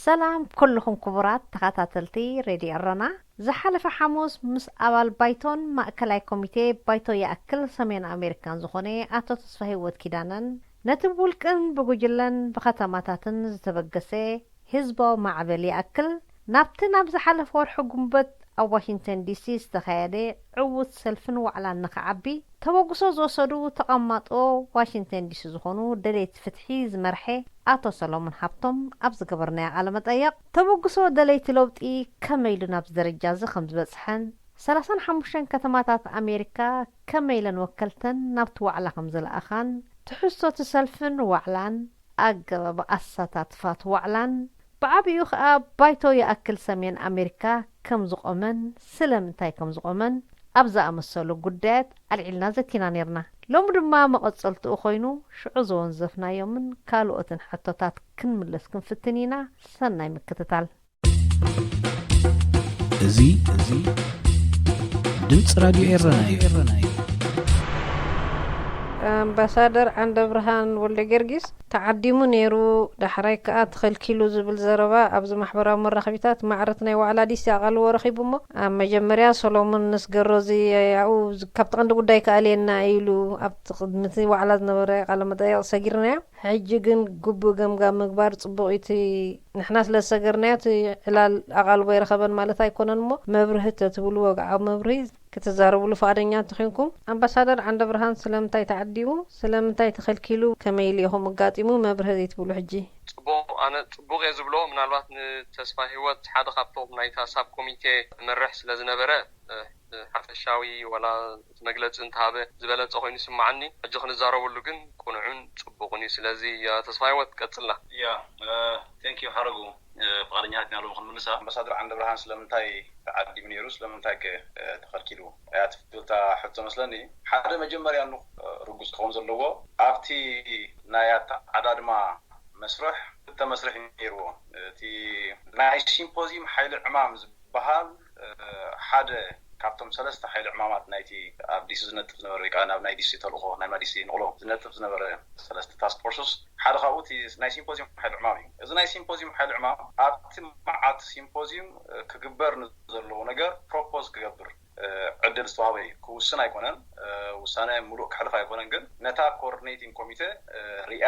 ሰላም ኩልኹም ክቡራት ተኸታተልቲ ሬድዮ ኤረና። ዝሓለፈ ሓሙስ ምስ ኣባል ባይቶን ማእከላይ ኮሚቴ ባይቶ ይኣክል ሰሜን ኣሜሪካን ዝኾነ ኣቶ ተስፋሂወት ኪዳነን፣ ነቲ ብውልቅን ብጉጅለን ብኸተማታትን ዝተበገሰ ህዝባዊ ማዕበል ይኣክል፣ ናብቲ ናብ ዝሓለፈ ወርሒ ጉንበት ኣብ ዋሽንግተን ዲሲ ዝተኻየደ ዕዉት ሰልፍን ዋዕላን ንኽዓቢ ተበግሶ ዝወሰዱ ተቐማጦ ዋሽንግተን ዲሲ ዝኾኑ ደለይቲ ፍትሒ ዝመርሐ ኣቶ ሰሎሞን ሃብቶም ኣብ ዝገበርናዮ ቃለ መጠየቕ፣ ተበግሶ ደለይቲ ለውጢ ከመይ ኢሉ ናብዚ ደረጃ እዚ ከም ዝበጽሐን፣ ሰላሳን ሓሙሽተን ከተማታት ኣሜሪካ ከመይ ኢለን ወከልተን ናብቲ ዋዕላ ከም ዝለኣኻን፣ ትሕዝቶ እቲ ሰልፍን ዋዕላን፣ ኣገባብ ኣሳታትፋ እቲ ዋዕላን፣ ብዓቢኡ ኸኣ ባይቶ ይኣክል ሰሜን ኣሜሪካ ከም ዝቖመን ስለምንታይ ከም ዝቖመን ኣብ ዝኣመሰሉ ጉዳያት ኣልዒልና ዘቲና ኔርና። ሎሚ ድማ መቐጸልትኡ ኮይኑ ሽዑ ዘወንዘፍናዮምን ካልኦትን ሕቶታት ክንምልስ ክንፍትን ኢና። ሰናይ ምክትታል። እዚ፣ እዚ ድምፂ ራድዮ ኤረና እዩ። ኣምባሳደር ዓንደ ብርሃን ወልደ ጊዮርጊስ ተዓዲሙ ነይሩ፣ ዳሕራይ ከኣ ተኸልኪሉ ዝብል ዘረባ ኣብዚ ማሕበራዊ መራኸቢታት ማዕረት ናይ ዋዕላ ዲሲ ኣቓልቦ ረኺቡ እሞ፣ ኣብ መጀመርያ ሰሎሞን ንስገሮ እዚ ያኡ ካብቲ ቀንዲ ጉዳይ ክኣልየና ኢሉ ኣብቲ ቅድሚ እቲ ዋዕላ ዝነበረ ቃለ መጠይቕ ሰጊርናዮ። ሕጂ ግን ግቡእ ገምጋም ምግባር ጽቡቕ እዩ። እቲ ንሕና ስለ ዝሰገርናዮ እቲ ዕላል ኣቓልቦ ኣይረኸበን ማለት ኣይኮነን እሞ፣ መብርሂ ተትብሉ፣ ወግዓዊ መብርሂ ክትዛረብሉ ፍቓደኛ እንተኾይንኩም። ኣምባሳደር ዓንደ ብርሃን ስለምንታይ ተዓዲሙ፣ ስለምንታይ ተኸልኪሉ፣ ከመይ ኢሉ ኢኹም ኣጋጢሙ መብርሂ ዘይትብሉ ሕጂ? ጽቡቕ፣ ኣነ ጽቡቕ እየ ዝብሎ። ምናልባት ንተስፋ ህይወት ሓደ ካብቶም ናይታ ሳብ ኮሚቴ መርሕ ስለ ዝነበረ፣ እ፣ ሓፈሻዊ ዋላ እቲ መግለጺ እንተሃበ ዝበለጸ ኮይኑ ይስምዓኒ። ሕጂ ክንዛረበሉ ግን ቅኑዕን ጽቡቕን እዩ። ስለዚ፣ እ፣ ተስፋ ህይወት ቀጽልና። ያ፣ እ፣ ቴንክ ዩ ሓረጉ፣ እ፣ ፍቓደኛታት ኢና ሎሚ ክንምልሳ። ኣምባሳደር ዓንደ ብርሃን ስለምንታይ ተዓዲሙ ነይሩ፣ ስለምንታይ ከ፣ እ፣ ተኸልኪሉ እያ ትብል እታ ሕቶ መስለኒ። ሓደ መጀመርያ ኑ፣ እ፣ ርጉጽ ክኸውን ዘለዎ ኣብቲ ናይ ኣተዓዳድማ መስርሕ ክልተ መስርሕ እዩ ነይርዎ። እቲ ናይ ሲምፖዚየም ሓይሊ ዕማም ዝበሃል፣ እ፣ ሓደ ካብቶም ሰለስተ ሓይሊ ዕማማት ናይቲ ኣብ ዲሲ ዝነጥፍ ዝነበረ ወይ ከዓ ናብ ናይ ዲሲ ተልእኾ፣ ናይ ማዲሲ ንቕሎ ዝነጥፍ ዝነበረ ሰለስተ ታስክ ፎርስስ ሓደ ካብኡ እቲ ናይ ሲምፖዚየም ሓይሊ ዕማም እዩ። እዚ ናይ ሲምፖዚየም ሓይሊ ዕማም ኣብቲ መዓት ሲምፖዚየም፣ እ፣ ክግበር ንዘለዎ ነገር ፕሮፖዝ ክገብር፣ እ፣ ዕድል ዝተዋህበ እዩ። ክውስን ኣይኮነን፣ እ፣ ውሳነ ሙሉእ ከሕልፍ ኣይኮነን፣ ግን ነታ ኮኦርዲኔቲንግ ኮሚቴ፣ እ፣ ሪኣ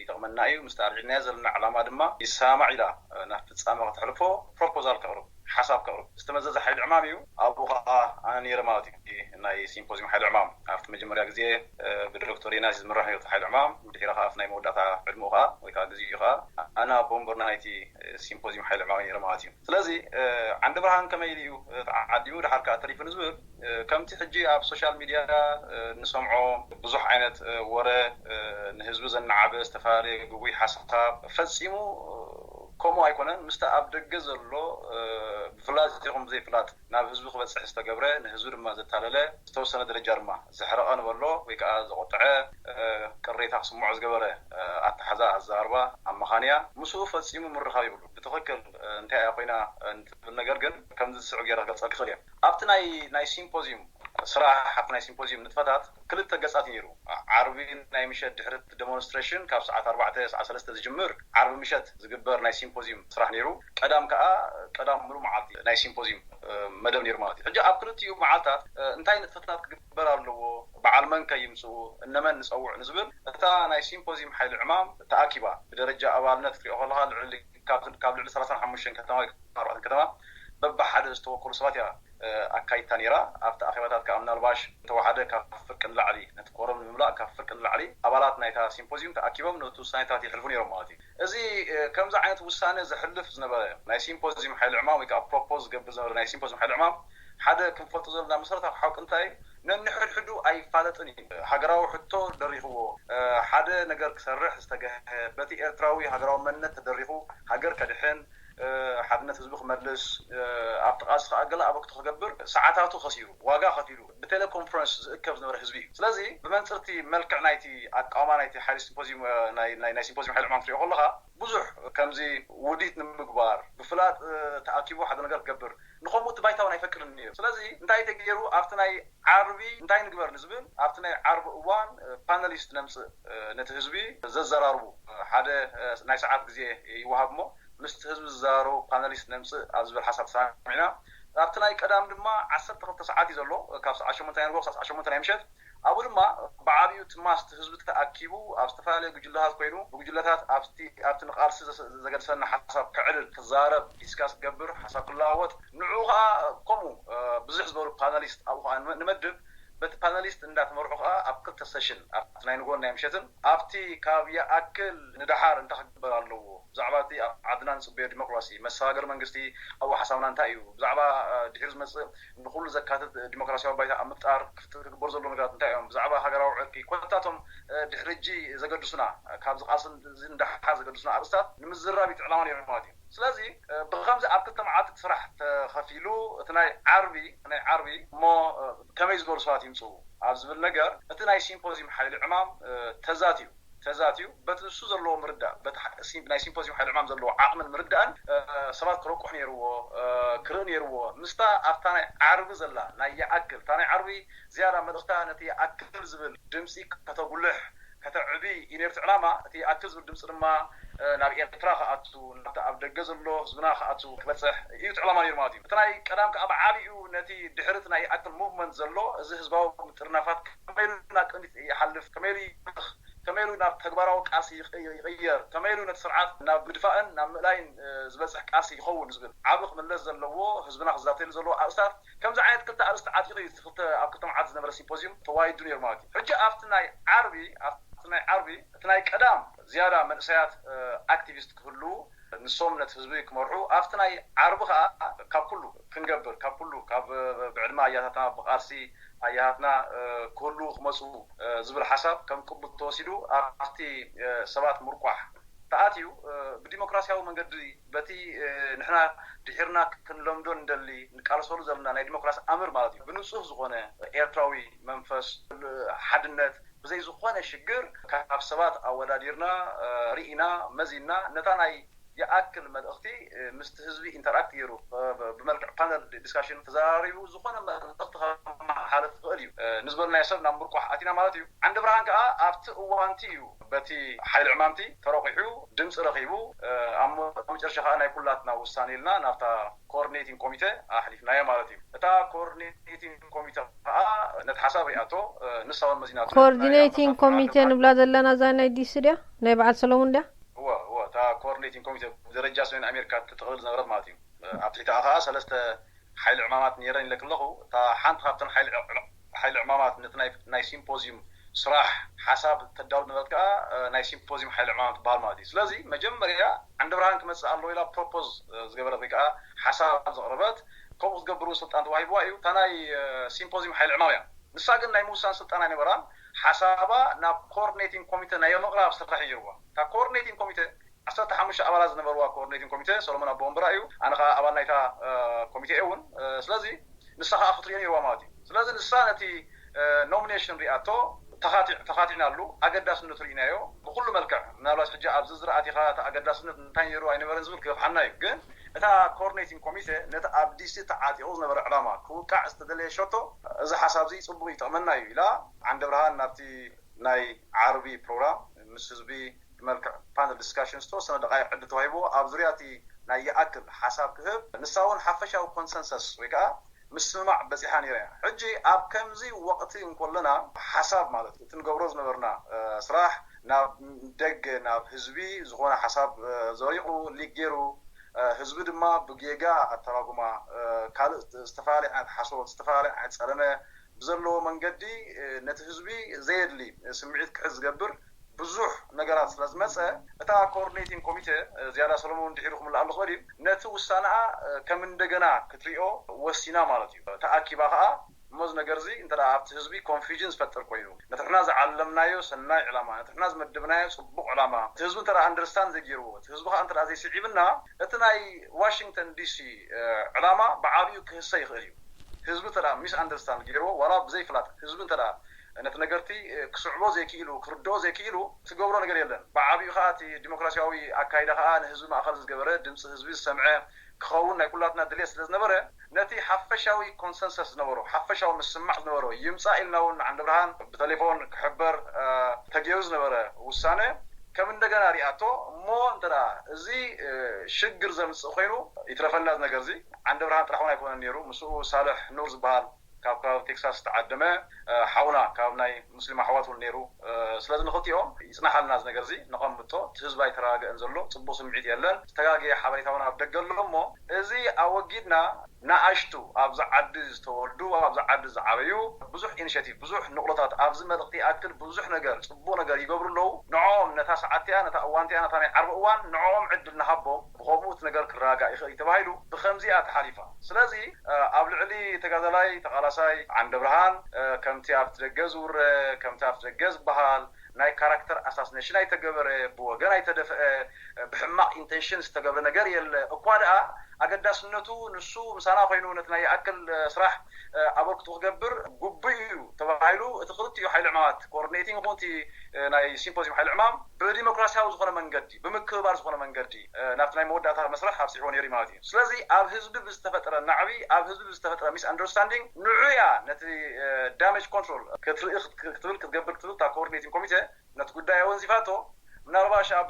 ይጠቕመና እዩ፣ ምስቲ ኣልዒልናዮ ዘለና ዕላማ ድማ ይሰማማዕ ኢላ፣ እ፣ ናብ ፍጻመ ከተሕልፎ ፕሮፖዛል ከቕርብ፣ ሓሳብ ከቕርብ ዝተመዘዘ ሓይሊ ዕማም እዩ። ኣብኡ ኸኣ ኣነ ነይረ ማለት እዩ። ናይ ሲምፖዚየም ሓይሊ ዕማም ኣብቲ መጀመርያ ግዜ፣ እ፣ ብዶክተር ዮናስ ዝምራሕ ነይሩ እቲ ሓይሊ ዕማም። ድሒራ ኸኣ ኣብቲ ናይ መወዳእታ ዕድመኡ ኸኣ ወይ ከኣ ግዜኡ ኸኣ ኣነ ኣቦ ወንበር ናይቲ ሲምፖዚየም ሓይሊ ዕማም ነይረ ማለት እዩ። ስለዚ፣ እ፣ ዓንደ ብርሃን ከመይ ኢሉ እዩ፣ እ፣ ተዓዲሙ ድሓር ከኣ ተሪፉ ንዝብል፣ እ፣ ከምቲ ሕጂ ኣብ ሶሻል ሚድያ፣ እ፣ ንሰምዖ ብዙሕ ዓይነት፣ እ፣ ወረ፣ እ፣ ንህዝቢ ዘነዓበ ዝተፈላለየ ግጉይ ሓሳብ ፈጺሙ፣ እ፣ ከምኡ ኣይኮነን። ምስቲ ኣብ ደገ ዘሎ፣ እ፣ ብፍላጥ ይኹን ብዘይፍላጥ ናብ ህዝቢ ክበጽሕ ዝተገብረ፣ ንህዝቢ ድማ ዘታለለ፣ ዝተወሰነ ደረጃ ድማ ዘሕረቐ ንበሎ ወይ ከኣ ዘቖጥዐ፣ እ፣ ቅሬታ ክስምዖ ዝገበረ፣ እ፣ ኣተሓዛ ኣዘራርባ ኣመኻንያ ምስኡ ፈጺሙ ምርኻብ የብሉን። ብትኽክል፣ እ፣ እንታይ እያ ኮይና፣ እ፣ እንትብል ነገር ግን ከምዚ ዝስዕብ ገይረ ክገልጸልኪ እኽእል እየ። ኣብቲ ናይ፣ ናይ ሲምፖዚዩም ስራሕ፣ ኣብቲ ናይ ሲምፖዚዩም ንጥፈታት ክልተ ገጻት እዩ ነይሩ። ዓርቢ ናይ ምሸት ድሕሪ እቲ ደሞንስትሬሽን ካብ ሰዓት ኣርባዕተ፣ ሰዓት ሰለስተ ዝጅምር ዓርቢ ምሸት ዝግበር ናይ ሲምፖዚዩም ስራሕ ነይሩ። ቀዳም ከኣ፣ ቀዳም ምሉእ መዓልቲ ናይ ሲምፖዚዩም፣ እ፣ መደብ ነይሩ ማለት እዩ። ሕጂ ኣብ ክልቲኡ መዓልታት፣ እ፣ እንታይ ንጥፈታት ክግበር ኣለዎ፣ በዓል መን ከ ይምጽኡ፣ እነመን ንጸውዕ ንዝብል እታ ናይ ሲምፖዚዩም ሓይሊ ዕማም ተኣኪባ። ብደረጃ ኣባልነት ክትሪኦ ከለኻ ልዕሊ፣ ካብ፣ ካብ ልዕሊ ሰላሳን ሓሙሽተን ከተማ ወይ ኣርባዕተን ከተማ በብሓደ ዝተወከሉ ሰባት እያ፣ እ፣ ኣካይድታ ነይራ። ኣብቲ ኣኼባታት ከኣ ምናልባሽ እንተወሓደ ካብ ፍርቂ ንላዕሊ፣ ነቲ ኮረም ንምምላእ ካብ ፍርቂ ንላዕሊ ኣባላት ናይታ ሲምፖዚዩም ተኣኪቦም ነቲ ውሳኔታት የሕልፉ ነይሮም ማለት እዩ። እዚ፣ እ፣ ከምዚ ዓይነት ውሳነ ዘሕልፍ ዝነበረ ናይ ሲምፖዚዩም ሓይሊ ዕማም ወይ ከኣ ፕሮፖዝ ዝገብር ዝነበረ ናይ ሲምፖዚዩም ሓይሊ ዕማም ሓደ ክንፈልጦ ዘለና መሰረታዊ ሓቂ እንታይ እዩ? ነንሕድሕዱ ኣይፋለጥን እዩ። ሃገራዊ ሕቶ ደሪኽዎ፣ እ፣ ሓደ ነገር ክሰርሕ ዝተገህሀ፣ በቲ ኤርትራዊ ሃገራዊ መንነት ተደሪኹ ሃገር ከድሕን፣ እ፣ ሓድነት ህዝቢ ክመልስ፣ እ፣ ኣብቲ ቃልሲ ከኣ ገለ ኣበርክቶ ክገብር ሰዓታቱ ከሲሩ፣ ዋጋ ከፊሉ፣ ብቴሌኮንፈረንስ ዝእከብ ዝነበረ ህዝቢ እዩ። ስለዚ ብመንጽርቲ መልክዕ ናይቲ ኣቃውማ ናይቲ ሓይሊ ሲምፖዚዩም፣ እ፣ ናይ፣ ናይ፣ ናይ ሲምፖዚዩም ሓይሊ ዕማም ክትሪኦ ከለኻ ብዙሕ ከምዚ ውዲት ንምግባር ብፍላጥ፣ እ፣ ተኣኪቡ ሓደ ነገር ክገብር ንኸምኡ እቲ ባይታ እውን ኣይፈቅድን ነይሩ። ስለዚ እንታይ ተገይሩ? ኣብቲ ናይ ዓርቢ እንታይ ንግበር ንዝብል፣ ኣብቲ ናይ ዓርቢ እዋን፣ እ፣ ፓነሊስት ነምጽእ፣ እ፣ ነቲ ህዝቢ ዘዘራርቡ፣ እ፣ ሓደ፣ እ፣ ናይ ሰዓት ግዜ ይወሃብ እሞ፣ ምስቲ ህዝቢ ዝዛረቡ ፓነሊስት ነምፅእ ኣብ ዝብል ሓሳብ ተሰማሚዕና። ኣብቲ ናይ ቀዳም ድማ ዓሰርተ ክልተ ሰዓት እዩ ዘሎ፣ ካብ ሰዓት ሸሞንተ ናይ ንግሆ ክሳብ ሰዓት ሸሞንተ ናይ ምሸት። ኣብኡ ድማ ብዓብዩ እቲ ማስ እቲ ህዝቢ ተኣኪቡ ኣብ ዝተፈላለዩ ጉጅለታት ኮይኑ ብጉጅለታት ኣብቲ ኣብቲ ንቃልሲ ዘስ- ዘገድሰና ሓሳብ ከዕልል፣ ክዛረብ፣ ዲስካስ ክገብር፣ ሓሳብ ክለዋወጥ፣ ንዕኡ ከዓ ከምኡ እ፣ ብዙሕ ዝበሉ ፓነሊስት ኣብኡ ከዓ ንመ- ንመድብ። በቲ ፓነሊስት እንዳተመርሑ ከዓ ኣብ ክልተ ሰሽን ኣብቲ ናይ ንግሆን ናይ ምሸትን ኣብቲ ካብ ይኣክል ንደሓር እንታይ ክግበር ኣለዎ ብዛዕባ እቲ ኣብ ዓድና ንፅበዮ ዲሞክራሲ መሰጋገሪ መንግስቲ ኣብኡ ሓሳብና እንታይ እዩ ብዛዕባ ድሕሪ ዝመፅእ ንኩሉ ዘካትት ዲሞክራሲያዊ ባይታ ኣብ ምፍጣር ክግበር ዘሎ ነገራት እንታይ እዮም ብዛዕባ ሃገራዊ ዕርቂ ኮታቶም ድሕሪ ሕጂ ዘገድሱና ካብዚ ቃልሲ እዚ ንደሓር ዘገድሱና ኣርእስታት ንምዝራብ እዩ ዕላማ ነይሩ ማለት እዩ። ስለዚ ብከምዚ ኣብ ክልተ መዓልቲ እቲ ስራሕ ተኸፊሉ እቲ ናይ ዓርቢ ናይ ዓርቢ እሞ ከመይ ዝበሉ ሰባት ይምፅኡ ኣብ ዝብል ነገር እቲ ናይ ሲምፖዚም ሓይሊ ዕማም ተዛትዩ ተዛትዩ በቲ ንሱ ዘለዎ ምርዳእ በቲ ናይ ሲምፖዚም ሓይሊ ዕማም ዘለዎ ዓቕምን ምርዳእን ሰባት ክረቁሕ ነይርዎ ክርኢ ነይርዎ ምስታ ኣብታ ናይ ዓርቢ ዘላ ናይ ይኣክል እታ ናይ ዓርቢ ዝያዳ መልእኽታ ነቲ ይኣክል ዝብል ድምፂ ከተጉልሕ ከተዕቢ እዩ ነርቱ ዕላማ እቲ ይኣክል ዝብል ድምፂ ድማ ናብ ኤርትራ ክኣቱ ናብቲ ኣብ ደገ ዘሎ ህዝብና ክኣቱ ክበፅሕ እዩ እቲ ዕላማ ነይሩ ማለት እዩ እቲ ናይ ቀዳም ከዓ ብዓብኡ ነቲ ድሕርቲ ናይ ይኣክል ሙቭመንት ዘሎ እዚ ህዝባዊ ምጥርናፋት ከመይ ኢሉ ናብ ቅድሚት ይሓልፍ ከመይ ኢሉ ይበርኽ ከመይ ኢሉ ናብ ተግባራዊ ቃልሲ ይቕየር ከመይ ኢሉ ነቲ ስርዓት ናብ ምድፋእን ናብ ምእላይን ዝበፅሕ ቃልሲ ይኸውን ዝብል ዓብ ክምለስ ዘለዎ ህዝብና ክዛተየሉ ዘለዎ ኣርእስታት ከምዚ ዓይነት ክልተ ኣርእስቲ ዓጢቑ እዩ ክልተ ኣብ ክልተ መዓልቲ ዝነበረ ሲምፖዚዩም ተዋይዱ ነይሩ ማለት እዩ ሕጂ ኣብቲ ናይ ዓርቢ ኣብቲ ናይ ዓርቢ እቲ ናይ ቀዳም ዝያዳ መንእሰያት ኣክቲቪስት ክህልዉ ንሶም ነቲ ህዝቢ ክመርሑ ኣብቲ ናይ ዓርቢ ከዓ ካብ ኩሉ ክንገብር ካብ ኩሉ ካብ ብዕድመ ኣያታትና ብቃልሲ ኣያታትና ክህልዉ ክመፁ ዝብል ሓሳብ ከም ቅቡል ተወሲዱ ኣብቲ ሰባት ምርቋሕ ተኣትዩ ብዲሞክራሲያዊ መንገዲ በቲ ንሕና ድሒርና ክንለምዶ ንደሊ ንቃለሰሉ ዘለና ናይ ዲሞክራሲ ኣምር ማለት እዩ ብንፁህ ዝኾነ ኤርትራዊ መንፈስ ሓድነት ብዘይ ዝኾነ ሽግር ካብ ሰባት ኣወዳዲርና ርኢና መዚና ነታ ናይ ይኣክል መልእኽቲ ምስቲ ህዝቢ ኢንተራክት ገይሩ ብመልክዕ ፓነል ዲስካሽን ተዘራሪቡ ዝኾነ መልእኽቲ ከመሓላልፍ ዝኽእል እዩ ንዝበልናዮ ሰብ ናብ ምርቋሕ ኣቲና ማለት እዩ ዓንዲ ብርሃን ከዓ ኣብቲ እዋንቲ እዩ በቲ ሓይሊ ዕማምቲ ተረቂሑ ድምፂ ረኪቡ ኣብ መጨረሻ ከዓ ናይ ኩላትና ውሳኔ ኢልና ናብታ ኮኦርዲኔቲንግ ኮሚቴ ኣሕሊፍናዮ ማለት እዩ እታ ኮኦርዲኔቲንግ ኮሚቴ ከዓ ነቲ ሓሳብ ሪኣቶ ንሳ እውን መዚናቶ ኮኦርዲኔቲንግ ኮሚቴ ንብላ ዘለና እዛ ናይ ዲሲ ድያ ናይ በዓል ሰሎሙን ድያ እወ እወ እታ ኮኦርዲኔቲንግ ኮሚቴ ብደረጃ ሰሜን ኣሜሪካ ትጥቕልል ዝነበረት ማለት እዩ ኣብ ትሕቲኣ ከዓ ሰለስተ ሓይሊ ዕማማት ነይረን ኢለክ ኣለኹ እታ ሓንቲ ካብተን ሓይሊ ዕማማት ነቲ ናይ ሲምፖዚዩም ስራሕ ሓሳብ ተዳሉ ነበረት ከዓ ናይ ሲምፖዚዩም ሓይሊ ዕማማት ትበሃል ማለት እዩ ስለዚ መጀመርያ ዓንዲ ብርሃን ክመፅእ ኣለዎ ኢላ ፕሮፖዝ ዝገበረት ወይ ከዓ ሓሳብ ዘቕረበት ከምኡ ክትገብር እውን ስልጣን ተዋሂብዋ እዩ እታ ናይ ሲምፖዚዩም ሓይሊ ዕማም እያ ንሳ ግን ናይ ምውሳን ስልጣን ኣይነበራን ሓሳባ ናብ ኮኦርዲኔቲንግ ኮሚቴ ናይ ምቕራብ ስራሕ ይርዋ እታ ኮኦርዲኔቲንግ ኮሚቴ ዓሰርተ ሓሙሽተ ኣባላት ዝነበርዋ ኮኦርዲኔቲንግ ኮሚቴ ሰሎሞን ኣቦ ወንበራ እዩ ኣነ ከዓ ኣባል ናይታ ኮሚቴ እውን ስለዚ ንሳ ከዓ ክትሪኦ ነይርዋ ማለት እዩ ስለዚ ንሳ ነቲ ኖሚኔሽን ሪኣቶ ተኻቲዕናሉ ኣገዳስነቱ ርኢናዮ ብኩሉ መልክዕ ምናልባት ሕጂ ኣብዚ ዝረኣቲኻ እቲ ኣገዳስነት እንታይ ነይሩ ኣይነበረን ዝብል ክገፍሓና እዩ ግን እታ ኮኦርዲኔቲንግ ኮሚቴ ነቲ ኣብ ዲሲ ተዓጢቑ ዝነበረ ዕላማ ክውቃዕ ዝተደለየ ሸቶ እዚ ሓሳብ እዚ ፅቡቅ ይጠቕመና እዩ ኢላ ዓንደ ብርሃን ናብቲ ናይ ዓርቢ ፕሮግራም ምስ ህዝቢ ብመልክዕ ፓነል ዲስካሽን ዝተወሰነ ደቃይቅ ዕድል ተዋሂብዎ ኣብ ዙርያ እቲ ናይ ይኣክል ሓሳብ ክህብ ንሳ እውን ሓፈሻዊ ኮንሰንሰስ ወይ ከዓ ምስምማዕ በፂሓ ነይራ እያ ሕጂ ኣብ ከምዚ ወቅቲ እንኮለና ሓሳብ ማለት እቲ ንገብሮ ዝነበርና ስራሕ ናብ ደገ ናብ ህዝቢ ዝኾነ ሓሳብ ዘሪቑ ሊግ ገይሩ ህዝቢ ድማ ብጌጋ ኣተራጉማ ካልእ ዝተፈላለየ ዓይነት ሓሶት ዝተፈላለየ ዓይነት ፀለመ ብዘለዎ መንገዲ ነቲ ህዝቢ ዘየድሊ ስምዒት ክሕዝ ዝገብር ብዙሕ ነገራት ስለዝመፀ እታ ኮኦርዲኔቲንግ ኮሚቴ ዝያዳ ሰሎሞን ድሒሩ ክምላኣሉ ክእል እዩ ነቲ ውሳነኣ ከም እንደገና ክትሪኦ ወሲና ማለት እዩ ተኣኪባ ከዓ እሞ እዚ ነገር እዚ እንተ ኣብቲ ህዝቢ ኮንፊዥን ዝፈጥር ኮይኑ ነትሕና ዝዓለምናዮ ሰናይ ዕላማ ነትሕና ዝመደብናዮ ፅቡቅ ዕላማ እቲ ህዝቢ እንተ ኣንደርስታንድ ዘይገይርዎ እቲ ህዝቢ ከዓ እንተ ዘይስዒብና እቲ ናይ ዋሽንግተን ዲሲ ዕላማ ብዓብዩ ክህሰ ይኽእል እዩ ህዝቢ እንተ ሚስ ኣንደርስታንድ ገይርዎ ዋላ ብዘይፍላጥ ህዝቢ እንተ ነቲ ነገርቲ ክስዕቦ ዘይክኢሉ ክርድኦ ዘይክኢሉ ትገብሮ ነገር የለን ብዓብዩ ከዓ እቲ ዲሞክራሲያዊ ኣካይዳ ከዓ ንህዝቢ ማእኸል ዝገበረ ድምፂ ህዝቢ ዝሰምዐ ክኸውን ናይ ኩላትና ድልየት ስለዝነበረ ነቲ ሓፈሻዊ ኮንሰንሰስ ዝነበሮ ሓፈሻዊ ምስማዕ ዝነበሮ ይምፃእ ኢልና እውን ንዓንደ ብርሃን ብቴሌፎን ክሕበር ተገይሩ ዝነበረ ውሳነ ከም እንደገና ሪኣቶ እሞ እንተ ደኣ እዚ ሽግር ዘምፅእ ኮይኑ ይትረፈና እዚ ነገር እዚ። ዓንደ ብርሃን ጥራሕ እውን ኣይኮነን ነይሩ፣ ምስኡ ሳልሕ ኑር ዝበሃል ካብ ከባቢ ቴክሳስ ዝተዓደመ ሓውና ካብ ናይ ሙስሊም ኣሕዋት እውን ነይሩ። ስለዚ ንክልቲኦም ይፅናሓልና እዚ ነገር እዚ፣ ነቐምጦ። እቲ ህዝቢ ኣይተረጋገአን ዘሎ፣ ፅቡቅ ስምዒት የለን፣ ዝተጋገየ ሓበሬታ እውን ኣብ ደገ ኣሎ። እሞ እዚ ኣወጊድና ንኣሽቱ ኣብዚ ዓዲ ዝተወልዱ ኣብዚ ዓዲ ዝዓበዩ ብዙሕ ኢኒሽቲቭ ብዙሕ ንቕሎታት ኣብዚ መልእኽቲ ይኣክል ብዙሕ ነገር ፅቡቅ ነገር ይገብሩ ኣለዉ። ንዕኦም ነታ ሰዓት እቲኣ ነታ እዋን እቲኣ ነታ ናይ ዓርቢ እዋን ንዕኦም ዕድል ንሃቦም፣ ብኸምኡ እቲ ነገር ክረጋጋእ ይኽእል እዩ ተባሂሉ ብከምዚኣ ተሓሊፋ። ስለዚ ኣብ ልዕሊ ተጋዳላይ ተቓላሳይ ዓንደ ብርሃን ከምቲ ኣብቲ ደገ ዝውረ ከምቲ ኣብቲ ደገ ዝበሃል ናይ ካራክተር ኣሳስነሽን ኣይተገበረ፣ ብወገን ኣይተደፍአ፣ ብሕማቕ ኢንቴንሽን ዝተገብረ ነገር የለ። እኳ ደኣ ኣገዳስነቱ ንሱ ምሳና ኮይኑ ነቲ ናይ ይኣክል ስራሕ ኣበርክቶ ክገብር ግቡእ እዩ ተባሂሉ፣ እቲ ክልቲኡ ሓይሊ ዕማማት ኮኦርዲኔቲንግ ይኹን እቲ ናይ ሲምፖዚየም ሓይሊ ዕማም ብዲሞክራሲያዊ ዝኾነ መንገዲ፣ ብምክብባር ዝኾነ መንገዲ ናብቲ ናይ መወዳእታ መስርሕ ኣብፂሕዎ ነይሩ ማለት እዩ። ስለዚ ኣብ ህዝቢ ብዝተፈጠረ ናዕቢ፣ ኣብ ህዝቢ ብዝተፈጠረ ሚስ ኣንደርስታንዲንግ ንዑ እያ ነቲ ዳሜጅ ኮንትሮል ክትርኢ ክትብል ክትገብር ክትብል እታ ኮኦርዲኔቲንግ ኮሚቴ ነቲ ጉዳይ ኣወንዚፋቶ። ምናልባሽ ኣብ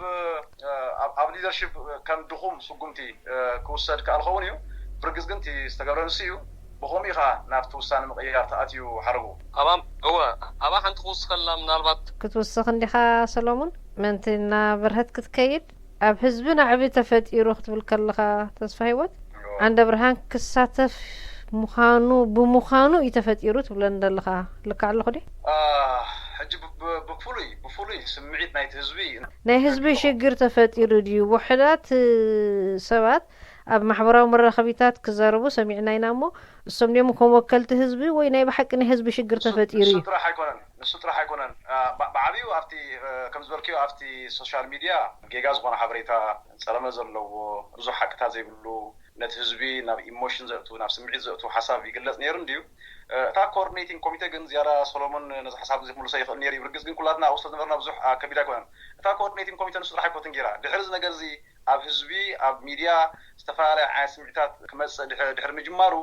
ኣብ ሊደርሽፕ ከም ድኹም ስጉምቲ ክውሰድ ከኣ ዝኸውን እዩ። ብርግጽ ግን እቲ ዝተገብረ ንሱ እዩ። ብኸምኡ እዩ ከኣ ናብቲ ውሳነ ምቕያር ተኣትዩ ሓረጉ። ኣባ እወ፣ ኣባ ሓንቲ ክውስኸላ ምናልባት ክትውስኽ እንዲኻ ሰሎሙን፣ ምእንቲ እናበርሀት ክትከይድ ኣብ ህዝቢ ናዕቢ ተፈጢሩ ክትብል ከለኻ ተስፋ ህይወት ዓንደ ብርሃን ክሳተፍ ምዃኑ ብምዃኑ እዩ ተፈጢሩ ትብለኒ ዘለኻ። ልክዕ ኣለኹ ድየ? ሕጂ ብፍሉይ ብፍሉይ ስምዒት ናይቲ ህዝቢ ናይ ህዝቢ ሽግር ተፈጢሩ ድዩ? ውሕዳት ሰባት ኣብ ማሕበራዊ መራኸቢታት ክዛረቡ ሰሚዕና ኢና። እሞ እሶም ድዮም ከም ወከልቲ ህዝቢ ወይ ናይ ብሓቂ ናይ ህዝቢ ሽግር ተፈጢሩ እዩ? ንሱ ጥራሕ ኣይኮነን። ንሱ ጥራሕ ኣይኮነን። ብዓብዩ ኣብቲ ከም ዝበልክዮ ኣብቲ ሶሻል ሚድያ ጌጋ ዝኾነ ሓበሬታ፣ ጸለመ ዘለዎ፣ ብዙሕ ሓቅታት ዘይብሉ፣ ነቲ ህዝቢ ናብ ኢሞሽን ዘእቱ ናብ ስምዒት ዘእቱ ሓሳብ ይግለጽ ነይሩ እንድዩ። እታ ኮኦርዲኔቲንግ ኮሚቴ ግን ዝያዳ ሰሎሞን ነዚ ሓሳብ እዚ ክምልሶ ይኽእል ነይሩ እዩ። ብርግጽ ግን ኩላትና ኣብኡ ስለዝነበርና ብዙሕ ከቢድ ኣይኮነን። እታ ኮኦርዲኔቲንግ ኮሚቴ ንሱ ጥራሕ ኣይኮትን ገይራ። ድሕሪ እዚ ነገር እዚ ኣብ ህዝቢ ኣብ ሚድያ ዝተፈላለየ ዓይነት ስምዒታት ክመጽእ ድሕሪ ምጅማሩ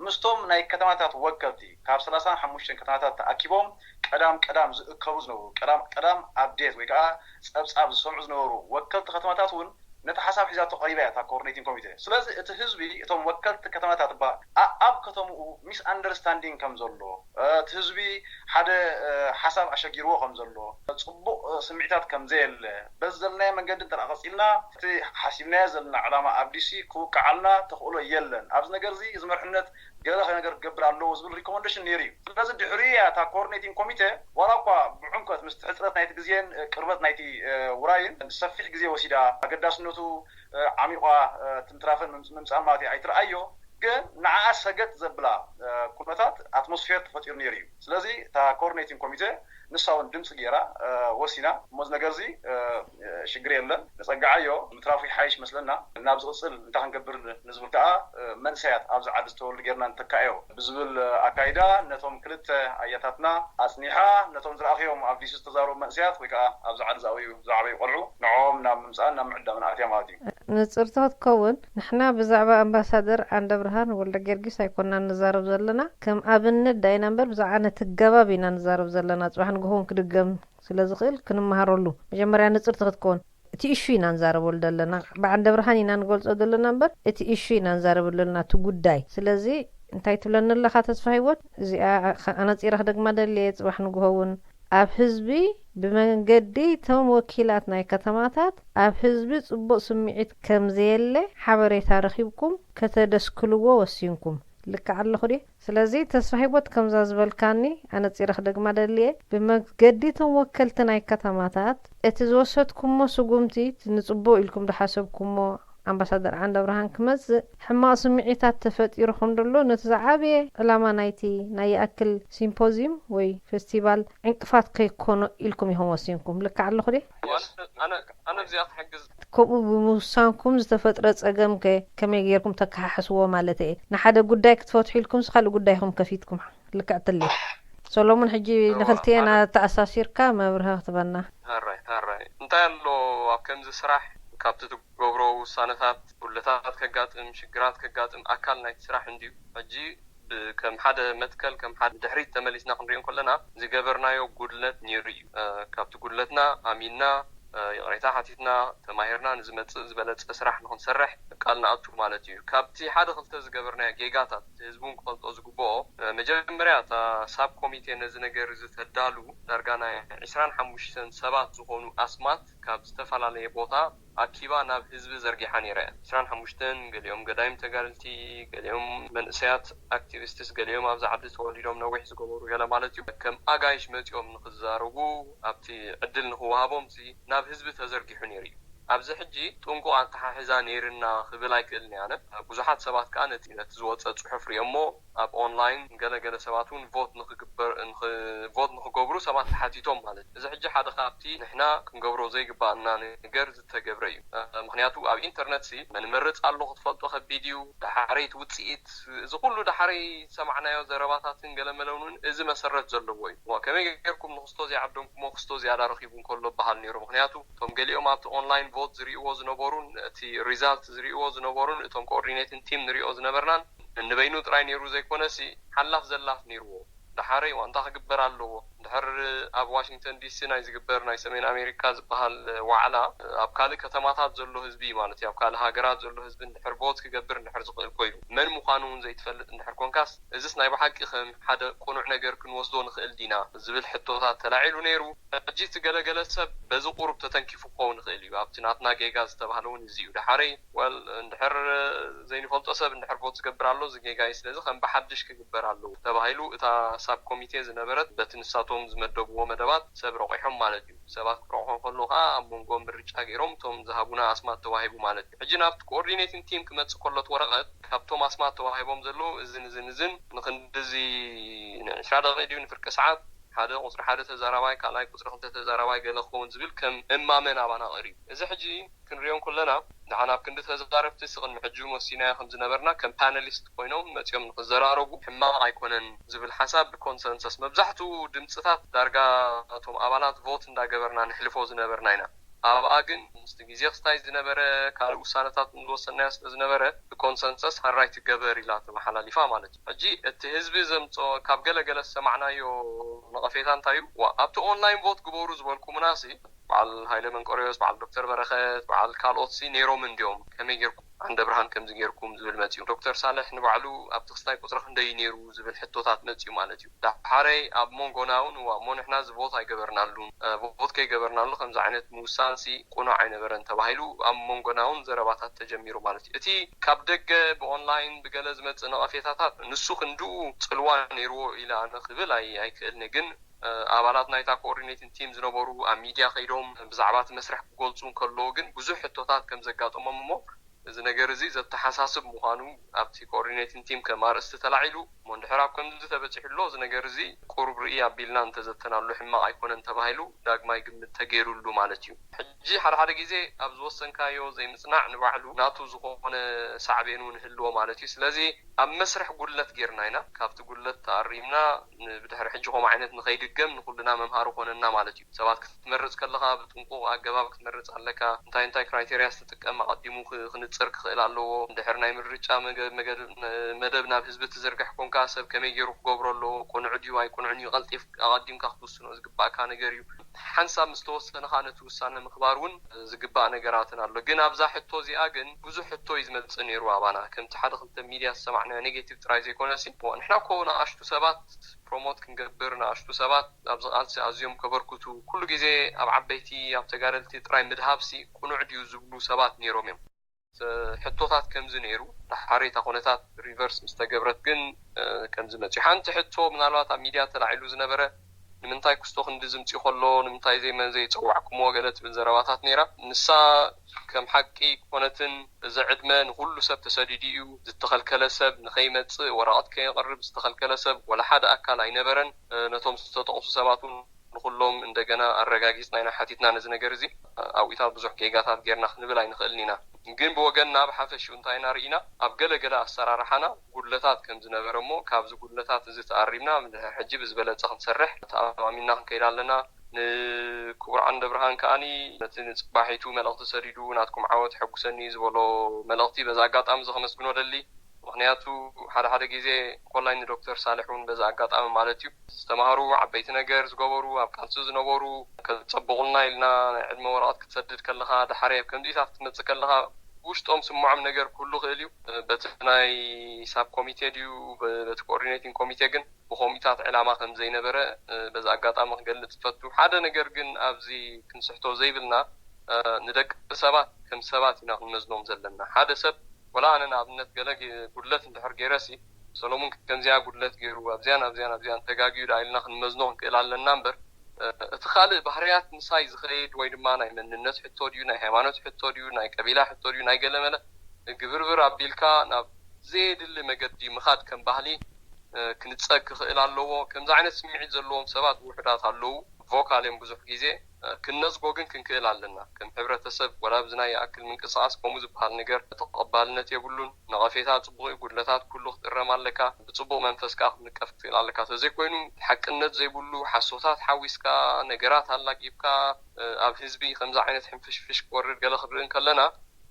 ምስቶም ናይ ከተማታት ወከልቲ ካብ ሰላሳን ሓሙሽተን ከተማታት ተኣኪቦም ቀዳም ቀዳም ዝእከቡ ዝነበሩ ቀዳም ቀዳም ኣፕዴት ወይ ከዓ ጸብጻብ ዝሰምዑ ዝነበሩ ወከልቲ ከተማታት እውን ነቲ ሓሳብ ሒዛቶ ቀሪባ እያ እታ ኮኦርዲኔቲንግ ኮሚቴ። ስለዚ እቲ ህዝቢ እቶም ወከልቲ ከተማታት እባ ኣብ ከተምኡ ሚስ ኣንደርስታንዲንግ ከም ዘሎ እቲ ህዝቢ ሓደ ሓሳብ ኣሸጊርዎ ከም ዘሎ፣ ጽቡቕ ስምዒታት ከም ዘየለ፣ በዚ ዘለናዮ መንገዲ እንተ ቀጺልና እቲ ሓሲብናዮ ዘለና ዕላማ ኣብ ዲሲ ክውቅዓልና ተኽእሎ የለን። ኣብዚ ነገር እዚ እዚ መርሕነት ገለ ነገር ክገብር ኣለዎ ዝብል ሪኮመንደሽን ነይሩ እዩ። ስለዚ ድሕሪ እያ እታ ኮኦርዲኔቲንግ ኮሚቴ ዋላ እኳ ብዕምቀት ምስቲ ሕፅረት ናይቲ ግዜን ቅርበት ናይቲ ውራይን ሰፊሕ ግዜ ወሲዳ ኣገዳስነቱ ዓሚቋ ትንትራፈን ምምፃን ማለት እዩ ኣይትረኣዮ ግን ንዓኣ ሰገጥ ዘብላ ኩነታት ኣትሞስፌር ተፈጢሩ ነይሩ እዩ። ስለዚ እታ ኮኦርዲኔቲንግ ኮሚቴ ንሳ እውን ድምፂ ገይራ ወሲና እሞ እዚ ነገር እዚ ሽግር የለን ንፀግዓዮ ምትራፉ ይሓይሽ መስለና። ናብ ዝቕፅል እንታይ ክንገብር ንዝብል ከዓ መንእሰያት ኣብዚ ዓዲ ዝተወልዱ ጌርና ንተካእዮ ብዝብል ኣካይዳ ነቶም ክልተ ኣያታትና ኣፅኒሓ ነቶም ዝረኣኽዮም ኣብ ዲሲ ዝተዛረቡ መንእሰያት ወይ ከዓ ኣብዚ ዓዲ ዝኣበዩ ዝዓበዩ ቆልዑ ንዕኦም ናብ ምምፃእን ናብ ምዕዳምን ኣትያ ማለት እዩ። ንፅርቲ ክትከውን ንሕና ብዛዕባ ኣምባሳደር ዓንደብርሃን ወልደጊዮርጊስ ኣይኮናን ንዛረብ ዘለና፣ ከም ኣብነት ዳኢና እምበር ብዛዕባ ነቲ ገባብ ኢና ንዛረብ ዘለና። ፅባሕ ንግሆ እውን ክድገም ስለ ዝኽእል ክንመሃረሉ መጀመርያ ንፅርቲ ክትከውን እቲ ኢሹ ኢና ንዛረበሉ ዘለና። ብዓንደብርሃን ኢና ንገልፆ ዘለና እምበር እቲ ኢሹ ኢና ንዛረበሉ ዘለና እቲ ጉዳይ። ስለዚ እንታይ ትብለኒ ኣለኻ ተስፋ ህይወት? እዚኣ ኣነፂረ ክደግማ ደልየ፣ ፅባሕ ንግሆ እውን ኣብ ህዝቢ ብመንገዲ እቶም ወኪላት ናይ ከተማታት ኣብ ህዝቢ ፅቡቕ ስምዒት ከም ዘየለ ሓበሬታ ረኺብኩም ከተደስክልዎ ወሲንኩም። ልክዕ ኣለኹ ድየ? ስለዚ ተስፋ ህይወት ከምዛ ዝበልካኒ ኣነፂረ ክደግማ ደልየ፣ ብመንገዲ እቶም ወከልቲ ናይ ከተማታት እቲ ዝወሰድኩሞ ስጉምቲ ንፅቡቕ ኢልኩም ዝሓሰብኩሞ ኣምባሳደር ዓንደብርሃን ክመፅእ ሕማቕ ስምዒታት ተፈጢሩ ከም ዘሎ ነቲ ዝዓበየ ዕላማ ናይቲ ናይ ይኣክል ሲምፖዚዩም ወይ ፌስቲቫል ዕንቅፋት ከይኮኖ ኢልኩም ኢኹም ወሲንኩም። ልክዕ ኣለኹ ድየ? ኣነ እዚኣ ክሕግዝ ከምኡ ብምውሳንኩም ዝተፈጥረ ጸገም ከ ከመይ ጌርኩም ተከሓሕስዎ ማለት እየ? ንሓደ ጉዳይ ክትፈትሑ ኢልኩምስ ካልእ ጉዳይ ኢኹም ከፊትኩም። ልክዕትለይ ሰሎሙን፣ ሕጂ ንኽልቲኤና ተኣሳሲርካ መብርሂ ክትበና። ሕራይ ሕራይ እንታይ ኣሎ ኣብ ከምዚ ስራሕ ካብቲ ትገብሮ ውሳነታት ጉድለታት ከጋጥም ሽግራት ከጋጥም ኣካል ናይቲ ስራሕ እንድዩ። ሕጂ ከም ሓደ መትከል ከም ሓደ ድሕሪት ተመሊስና ክንሪኦ እንከለና ዝገበርናዮ ጉድለት ነይሩ እዩ። ካብቲ ጉድለትና ኣሚንና ይቕሬታ ሓቲትና ተማሂርና ንዝመፅእ ዝበለፀ ስራሕ ንክንሰርሕ ቃል ንኣቱ ማለት እዩ። ካብቲ ሓደ ክልተ ዝገበርናዮ ጌጋታት ህዝቡን ክፈልጦ ዝግብኦ፣ መጀመርያ እታ ሳብ ኮሚቴ ነዚ ነገር እዚ ተዳሉ ዳርጋ ናይ ዕስራን ሓሙሽተን ሰባት ዝኾኑ ኣስማት ካብ ዝተፈላለየ ቦታ ኣኪባ ናብ ህዝቢ ዘርጊሓ ነይራ እያ። ዕስራን ሓሙሽተን፣ ገሊኦም ገዳይም ተጋደልቲ፣ ገሊኦም መንእሰያት ኣክቲቪስትስ፣ ገሊኦም ኣብዚ ዓዲ ተወሊዶም ነዊሕ ዝገበሩ ገለ ማለት እዩ። ከም ኣጋይሽ መፂኦም ንክዛረቡ ኣብቲ ዕድል ንክወሃቦም ናብ ህዝቢ ተዘርጊሑ ነይሩ እዩ። ኣብዚ ሕጂ ጥንቁቕ ኣተሓሕዛ ነይርና ክብል ኣይክእልን እየ ኣነ። ብዙሓት ሰባት ከዓ ነቲ ነቲ ዝወፀ ፅሑፍ ሪኦሞ ኣብ ኦንላይን ገለገለ ሰባት እውን ቮት ንክግበር ንክ- ቮት ንክገብሩ ሰባት ተሓቲቶም ማለት እዩ። እዚ ሕጂ ሓደ ካብቲ ንሕና ክንገብሮ ዘይግባኣና ነገር ዝተገብረ እዩ። ምክንያቱ ኣብ ኢንተርነት ሲ መን መርፅ ኣሎ ክትፈልጦ ከቢድ እዩ። ዳሓረይ እቲ ውፅኢት እዚ ኩሉ ዳሓረይ ሰማዕናዮ ዘረባታትን ገለመለውን እውን እዚ መሰረት ዘለዎ እዩ። ከመይ ገይርኩም ንክስቶ ዘይዓደምኩሞ ክስቶ ዝያዳ ረኪቡ እንከሎ በሃል ነይሩ። ምክንያቱ እቶም ገሊኦም ኣብቲ ኦንላይን ቮት ዝርእይዎ ዝነበሩን እቲ ሪዛልት ዝርእይዎ ዝነበሩን እቶም ኮኦርዲኔቲንግ ቲም ንሪኦ ዝነበርናን ንበይኑ ጥራይ ነይሩ ዘይኮነሲ ሓላፍ ዘላፍ ነይርዎ። ዳሓረይ ዋንታ ክግበር ኣለዎ። እንድሕር ኣብ ዋሽንግተን ዲሲ ናይ ዝግበር ናይ ሰሜን ኣሜሪካ ዝበሃል ዋዕላ ኣብ ካልእ ከተማታት ዘሎ ህዝቢ ማለት እዩ፣ ኣብ ካልእ ሃገራት ዘሎ ህዝቢ እንድሕር ቮት ክገብር እንድሕር ዝኽእል ኮይኑ መን ምዃኑ እውን ዘይትፈልጥ እንድሕር ኮንካስ እዚስ ናይ ብሓቂ ከም ሓደ ቅኑዕ ነገር ክንወስዶ ንኽእል ዲና ዝብል ሕቶታት ተላዒሉ ነይሩ። ሕጂ እቲ ገለገለ ሰብ በዚ ቁሩብ ተተንኪፉ ክኸውን ይኽእል እዩ። ኣብቲ ናትና ጌጋ ዝተባህለ እውን እዚ እዩ። ዳሓረይ ወል እንድሕር ዘይንፈልጦ ሰብ እንድሕር ቮት ዝገብር ኣሎ እዚ ጌጋ እዩ። ስለዚ ከም ብሓድሽ ክግበር ኣለዎ ተባሂሉ እታ ሳብ ኮሚቴ ዝነበረት በቲ ንሳቶም ዝመደብዎ መደባት ሰብ ረቑሖም ማለት እዩ። ሰባት ክረቑሑ ከለዉ ከዓ ኣብ መንጎ ምርጫ ገይሮም እቶም ዝሃቡና ኣስማት ተዋሂቡ ማለት እዩ። ሕጂ ናብቲ ኮኦርዲኔቲንግ ቲም ክመፅእ ከሎ እቲ ወረቐት ካብቶም ኣስማት ተዋሂቦም ዘለዉ እዝን እዝን እዝን ንክንድዚ ንዕስራ ደቂቕ ድዩ ንፍርቂ ሰዓት ሓደ ቁፅሪ ሓደ ተዛራባይ ካልኣይ ቁፅሪ ክልተ ተዛራባይ ገለ ክኸውን ዝብል ከም እማመ ናባና ቀሪቡ። እዚ ሕጂ ክንሪኦ እንከለና ንዓና ኣብ ክንዲ ተዛረብቲ ሲ ቅድሚ ሕጂ እውን ወሲናዮ ከም ዝነበርና ከም ፓነሊስት ኮይኖም መፂኦም ንክዘራረቡ ሕማቕ ኣይኮነን ዝብል ሓሳብ ብኮንሰንሰስ መብዛሕትኡ ድምፅታት ዳርጋ እቶም ኣባላት ቮት እንዳገበርና ንሕልፎ ዝነበርና ኢና። ኣብኣ ግን ምስቲ ግዜ ክስታይ ዝነበረ ካልእ ውሳነታት ዝወሰናዮ ስለ ዝነበረ ብኮንሰንሰስ ሃራይ ትገበር ኢላ ተመሓላሊፋ ማለት እዩ። ሕጂ እቲ ህዝቢ ዘምፅኦ ካብ ገለ ገለ ዝሰማዕናዮ ነቐፌታ እንታይ እዩ? ዋ ኣብቲ ኦንላይን ቮት ግበሩ ዝበልኩምና ሲ በዓል ሃይለ መንቀርዮስ፣ በዓል ዶክተር በረኸት፣ በዓል ካልኦት ሲ ነይሮም እንዲዮም ከመይ ጌርኩም ዓንደ ብርሃን ከምዚ ጌርኩም ዝብል መፅዩ። ዶክተር ሳልሕ ንባዕሉ ኣብቲ ክስታይ ቁፅሪ ክንደይ ነይሩ ዝብል ሕቶታት መፅዩ ማለት እዩ። ዳሓረይ ኣብ መንጎና እውን እዋ እሞ ንሕና እዚ ቮት ኣይገበርናሉን፣ እ፣ ቮት ከይገበርናሉ ከምዚ ዓይነት ምውሳን ሲ ቁኑዕ ኣይነበረን ተባሂሉ ኣብ መንጎና እውን ዘረባታት ተጀሚሩ ማለት እዩ። እቲ ካብ ደገ ብኦንላይን ብገለ ዝመፅእ ነቐፌታታት ንሱ ክንድኡ ፅልዋ ነይርዎ ኢለ ኣነ ክብል ኣይ- ኣይክእልን ግን ኣባላት ናይታ ኮኦርዲኔቲንግ ቲም ዝነበሩ ኣብ ሚድያ ከይዶም ብዛዕባ እቲ መስርሕ ክገልፁ እንከለዉ ግን ብዙሕ ሕቶታት ከም ዘጋጠሞም እሞ እዚ ነገር እዚ ዘተሓሳስብ ምዃኑ ኣብቲ ኮኦርዲኔቲንግ ቲም ከም ኣርእስቲ ተላዒሉ እሞ እንድሕር ኣብ ከምዚ ተበፂሑ ኣሎ እዚ ነገር እዚ ቁሩብ ርኢ ኣቢልና እንተዘተናሉ ሕማቕ ኣይኮነን ተባሂሉ ዳግማይ ግምት ተገይሩሉ ማለት እዩ። ሕጂ ሓደ ሓደ ግዜ ኣብ ዝወሰንካዮ ዘይምፅናዕ ንባዕሉ ናቱ ዝኾነ ሳዕቤን እውን ይህልዎ ማለት እዩ። ስለዚ ኣብ መስርሕ ጉድለት ጌርና ኢና። ካብቲ ጉድለት ተኣሪምና ብድሕሪ ሕጂ ከምኡ ዓይነት ንኸይድገም ንኹልና መምሃሪ ኮነና ማለት እዩ። ሰባት ክትመርፅ ከለኻ ብጥንቁቕ ኣገባብ ክትመርፅ ኣለካ። እንታይ እንታይ ክራይቴርያስ ትጥቀም ኣቐዲሙ ክ- ክንፅር ክኽእል ኣለዎ። እንድሕር ናይ ምርጫ መገ- መገ- መደብ ናብ ህዝቢ ትዝርግሕ ኮንካ ሰብ ከመይ ገይሩ ክገብሮ ኣለዎ፣ ቅኑዕ ድዩ ኣይቅኑዕን እዩ ቀልጢፍ ኣቐዲምካ ክትውስኖ ዝግባእካ ነገር እዩ። ሓንሳብ ምስ ተወሰነ ከዓ ነቲ ውሳነ ምኽባር እውን ዝግባእ ነገራትን ኣሎ። ግን ኣብዛ ሕቶ እዚኣ ግን ብዙሕ ሕቶ እዩ ዝመፅእ ነይሩ ኣባና። ከምቲ ሓደ ክልተ ሚድያ ዝሰማዕናዮ ኔጌቲቭ ጥራይ ዘይኮነሲ ንሕና እኮ ንኣሽቱ ሰባት ፕሮሞት ክንገብር ንኣሽቱ ሰባት ኣብዚ ቃልሲ ኣዝዮም ከበርክቱ ኩሉ ግዜ ኣብ ዓበይቲ ኣብ ተጋደልቲ ጥራይ ምድሃብሲ ቅኑዕ ድዩ ዝብሉ ሰባት ነይሮም እዮም። ሕቶታት ከምዚ ነይሩ። ዳሓረይታ ኩነታት ሪቨርስ ምስ ተገብረት ግን ከምዚ መፅዩ። ሓንቲ ሕቶ ምናልባት ኣብ ሚድያ ተላዒሉ ዝነበረ ንምንታይ ክስቶ ክንዲ ዝምፅኡ ከሎ ንምንታይ ዘይመን ዘይፀዋዕኩምዎ ገለ ትብል ዘረባታት ነይራ። ንሳ ከም ሓቂ ኮነትን እዚ ዕድመ ንኩሉ ሰብ ተሰዲዱ እዩ። ዝተኸልከለ ሰብ ንኸይመፅእ ወረቐት ከየቕርብ ዝተኸልከለ ሰብ ወላ ሓደ ኣካል ኣይነበረን። ነቶም ዝተጠቕሱ ሰባት እውን ንኩሎም እንደገና ኣረጋጊፅና ኢና ሓቲትና ነዚ ነገር እዚ። ኣብኡታት ብዙሕ ጌጋታት ጌርና ክንብል ኣይንኽእልን ኢና። ግን ብወገንና ብሓፈሽኡ እንታይ ኢና ርኢና ኣብ ገለ ገለ ኣሰራርሓና ጉድለታት ከም ዝነበረ እሞ ካብዚ ጉድለታት እዚ ተኣሪምና ሕጂ ብዝበለፀ ክንሰርሕ ተኣማሚና ክንከይድ ኣለና። ንክቡር ዓንደ ብርሃን ከዓኒ ነቲ ንፅባሒቱ መልእኽቲ ሰዲዱ ናትኩም ዓወት ሕጉሰኒ ዝበሎ መልእኽቲ በዚ ኣጋጣሚ እዚ ከመስግኖ ደሊ። ምክንያቱ ሓደ ሓደ ግዜ ኮላይ ንዶክተር ሳልሕ እውን በዚ ኣጋጣሚ ማለት እዩ ዝተማሃሩ ዓበይቲ ነገር ዝገበሩ ኣብ ቃልሲ ዝነበሩ ከፀብቑልና ኢልና ናይ ዕድመ ወረቐት ክትሰድድ ከለኻ ድሓር ኣብ ከምዚታት ክትመፅእ ከለኻ ውሽጦም ስምዖም ነገር ክህሉ ክእል እዩ። በቲ ናይ ሳብ ኮሚቴ ድዩ በቲ ኮኦርዲኔቲንግ ኮሚቴ ግን ብኮሚታት ዕላማ ከም ዘይነበረ በዚ ኣጋጣሚ ክገልጽ እፈቱ። ሓደ ነገር ግን ኣብዚ ክንስሕቶ ዘይብልና ንደቂ ሰባት ከም ሰባት ኢና ክንመዝኖም ዘለና። ሓደ ሰብ ወላ ኣነ ንኣብነት ገለ ጉድለት እንድሕር ገይረሲ ሰሎሙን ከምዚኣ ጉድለት ገይሩ ኣብዚያን ኣብዚያን ኣብዚያን ተጋግዩ ደኣ ኢልና ክንመዝኖ ክንክእል ኣለና እምበር እቲ ካልእ ባህርያት ምሳይ ዝኸይድ ወይ ድማ ናይ መንነት ሕቶ ድዩ ናይ ሃይማኖት ሕቶ ድዩ ናይ ቀቢላ ሕቶ ድዩ ናይ ገለመለ ግብርብር ኣቢልካ ናብ ዘየድሊ መገዲ ምኻድ ከም ባህሊ ክንጸግ ክኽእል ኣለዎ። ከምዚ ዓይነት ስምዒት ዘለዎም ሰባት ውሑዳት ኣለዉ። ቮካል እዮም ብዙሕ ግዜ። ክንነጽጎ ግን ክንክእል ኣለና። ከም ሕብረተሰብ ወላ ኣብዚ ናይ ይኣክል ምንቅስቓስ ከምኡ ዝበሃል ነገር ተቐባልነት የብሉን። ነቐፌታ ጽቡቕ እዩ፣ ጉድለታት ኩሉ ክትእረም ኣለካ። ብጽቡቕ መንፈስ ከኣ ክትንቀፍ ክትክእል ኣለካ። ተዘይኮይኑ ሓቅነት ዘይብሉ ሓሶታት ሓዊስካ ነገራት ኣላጊብካ ኣብ ህዝቢ ከምዚ ዓይነት ሕንፍሽፍሽ ክወርድ ገለ ክንርኢ እንከለና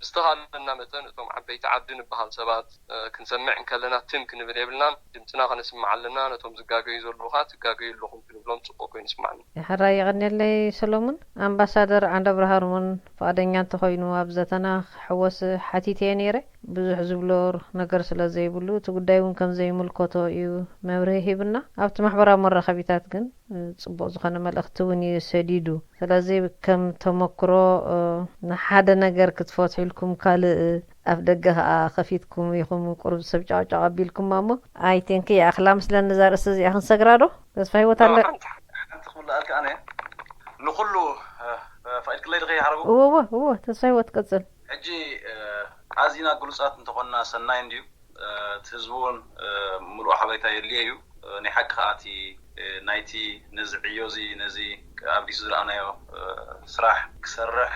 ብዝተኻለና መጠን እቶም ዓበይቲ ዓዲ ንበሃል ሰባት ክንሰምዕ እንከለና ትም ክንብል የብልናን። ድምፅና ከነስምዕ ኣለና። ነቶም ዝጋገዩ ዘለዉ ከዓ ትጋገዩ ኣለኹም ክንብሎም ፅቡቅ ኮይኑ ይስማዕኒ። ሕራይ የቐንየለይ ሰሎሙን። ኣምባሳደር ዓንደብርሃን እውን ፍቓደኛ እንተኾይኑ ኣብ ዘተና ክሕወስ ሓቲተዮ ነይረ። ብዙሕ ዝብሎ ነገር ስለ ዘይብሉ እቲ ጉዳይ እውን ከም ዘይምልከቶ እዩ መብርሂ ሂብና። ኣብቲ ማሕበራዊ መራኸቢታት ግን ጽቡቕ ዝኾነ መልእኽቲ እውን እዩ ሰዲዱ። ስለዚ ከም ተመክሮ ንሓደ ነገር ክትፈትሑ ኢልኩም ካልእ ኣፍ ደገ ከኣ ከፊትኩም ኢኹም ቁሩብ ሰብ ጫውጫው ኣቢልኩም እሞ ኣይ ቲንክ ይኣኽላ ምስለኒ እዛ ርእሲ እዚኣ ክንሰግራ ዶ? ተስፋ ህይወት ኣለ። ሓንቲ ክምልኣልካ ኣነ ንኩሉ ፈቂድክለይ ድኸ ይሓረጉ? እወ እወ እወ ተስፋ ህይወት ቀጽል። ሕጂ ኣዚና ግሉጻት እንተኾንና ሰናይ እንድዩ። እቲ ህዝቢ እውን ምሉእ ሓበሬታ የድልዮ እዩ። ናይ ሓቂ ከዓ እቲ ናይቲ ነዚ ዕዮ እዚ ነዚ ኣብዲሱ ዝረኣናዮ ስራሕ ክሰርሕ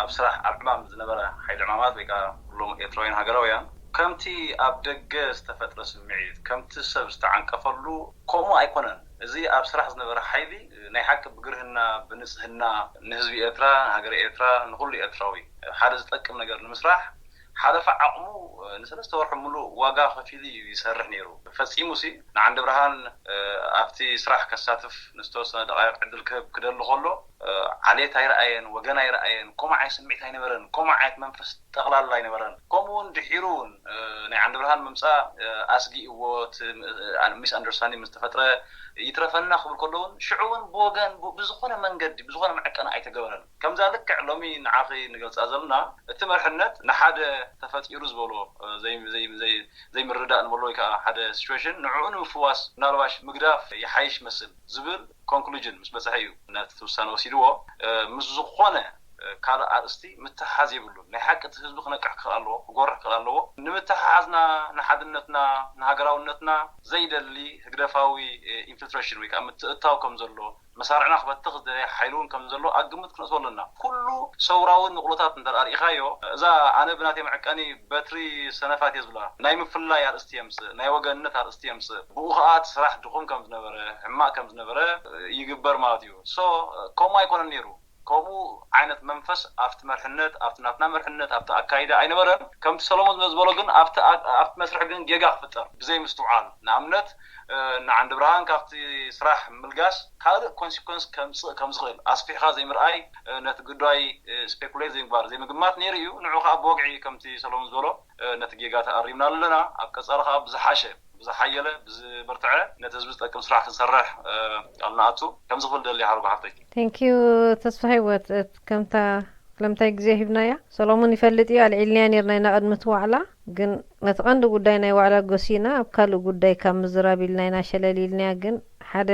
ኣብ ስራሕ ኣብ ዕማም ዝነበረ ሓይሊ ዕማማት ወይ ከዓ ኩሎም ኤርትራውያን ሃገራውያን ከምቲ ኣብ ደገ ዝተፈጥረ ስምዒት ከምቲ ሰብ ዝተዓንቀፈሉ ከምኡ ኣይኮነን። እዚ ኣብ ስራሕ ዝነበረ ሓይሊ ናይ ሓቂ ብግርህና ብንፅህና ንህዝቢ ኤርትራ ንሃገረ ኤርትራ ንኩሉ ኤርትራዊ ሓደ ዝጠቅም ነገር ንምስራሕ ሓለፋ ዓቕሙ ንሰለስተ ወርሒ ሙሉእ ዋጋ ከፊሉ እዩ ይሰርሕ ነይሩ። ፈጺሙ ሲ ንዓንደ ብርሃን ኣብቲ ስራሕ ከሳትፍ ንዝተወሰነ ደቃይቕ ዕድል ክህብ ክደሊ ከሎ ዓሌት ኣይረኣየን፣ ወገን ኣይረኣየን፣ ከምኡ ዓይነት ስምዒት ኣይነበረን፣ ከምኡ ዓይነት መንፈስ ጠቕላላ ኣይነበረን። ከምኡ እውን ድሒሩ እውን ናይ ዓንደ ብርሃን ምምፃእ ኣስጊእዎ፣ ሚስ ኣንደርስታንዲንግ ምስ ተፈጥረ ይትረፈና ክብል ከሎ እውን ሽዑ እውን ብወገን ብዝኾነ መንገዲ ብዝኾነ መዐቀኒ ኣይተገበረን። ከምዛ ልክዕ ሎሚ ንዓኺ ንገልፃ ዘለና እቲ መርሕነት ንሓደ ተፈጢሩ ዝበሎ ዘይምርዳእ ንበሎ ወይ ከዓ ሓደ ሲትዌሽን ንዕኡ ንምፍዋስ ምናልባሽ ምግዳፍ ይሓይሽ መስል ዝብል ኮንክሉጅን ምስ በፅሐ እዩ ነቲ ውሳነ ወሲድዎ። ምስ ዝኾነ ካልእ ኣርእስቲ ምትሓዝ የብሉን። ናይ ሓቂ እቲ ህዝቢ ክነቅሕ ክኽእል ኣለዎ፣ ክጎርሕ ክኽእል ኣለዎ። ንምትሓሓዝና፣ ንሓድነትና፣ ንሃገራውነትና ዘይደሊ ህግደፋዊ ኢንፊልትሬሽን ወይ ከዓ ምትእታው ከም ዘሎ መሳርዕና ክበትኽ ዝደለየ ሓይሊ እውን ከም ዘሎ ኣብ ግምት ክነእትዎ ኣለና። ኩሉ ሰውራዊ ንቕሎታት እንተ ርኢኻዮ እዛ ኣነ ብናተይ መዐቀኒ በትሪ ሰነፋት እየ ዝብላ ናይ ምፍልላይ ኣርእስቲ የምፅእ፣ ናይ ወገንነት ኣርእስቲ የምፅእ። ብኡ ከዓ እቲ ስራሕ ድኹም ከም ዝነበረ ሕማቕ ከም ዝነበረ ይግበር ማለት እዩ። ሶ ከምኡ ኣይኮነን ነይሩ። ከምኡ ዓይነት መንፈስ ኣብቲ መርሕነት ኣብቲ ናትና መርሕነት ኣብቲ ኣካይዳ ኣይነበረን። ከምቲ ሰሎሞን ዝበዝበሎ ግን ኣብቲ መስርሕ ግን ጌጋ ክፍጠር ብዘይ ምስትውዓል ንኣብነት ንዓንዲ ብርሃን ካብቲ ስራሕ ምልጋስ ካልእ ኮንሲኮንስ ከምፅእ ከምዝኽእል ኣስፊሕካ ዘይምርኣይ ነቲ ጉዳይ ስፔኩሌት ዘይምግባር ዘይምግማት ነይሩ እዩ። ንዑ ከዓ ብወግዒ ከምቲ ሰሎሞን ዝበሎ ነቲ ጌጋ ተኣሪምና ኣለና። ኣብ ቀፃሊ ከዓ ብዝሓሸ ብዝሓየለ ብዝበርትዐ ነቲ ህዝቢ ዝጠቅም ስራሕ ክንሰርሕ ቃል ንኣቱ ከምዚ ክብል ደሊ ሓርጎ ሓፍተይ። ቴንኪዩ ተስፋ ህይወት ከምታ ክለምታይ ግዜ ሂብናያ ሰሎሙን ይፈልጥ እዩ ኣልዒልናያ ነርና ኢና ቅድሚ እቲ ዋዕላ ግን ነቲ ቀንዲ ጉዳይ ናይ ዋዕላ ጎሲና ኣብ ካልእ ጉዳይ ካብ ምዝራብ ኢልና ኢና ሸለል ኢልናያ ግን ሓደ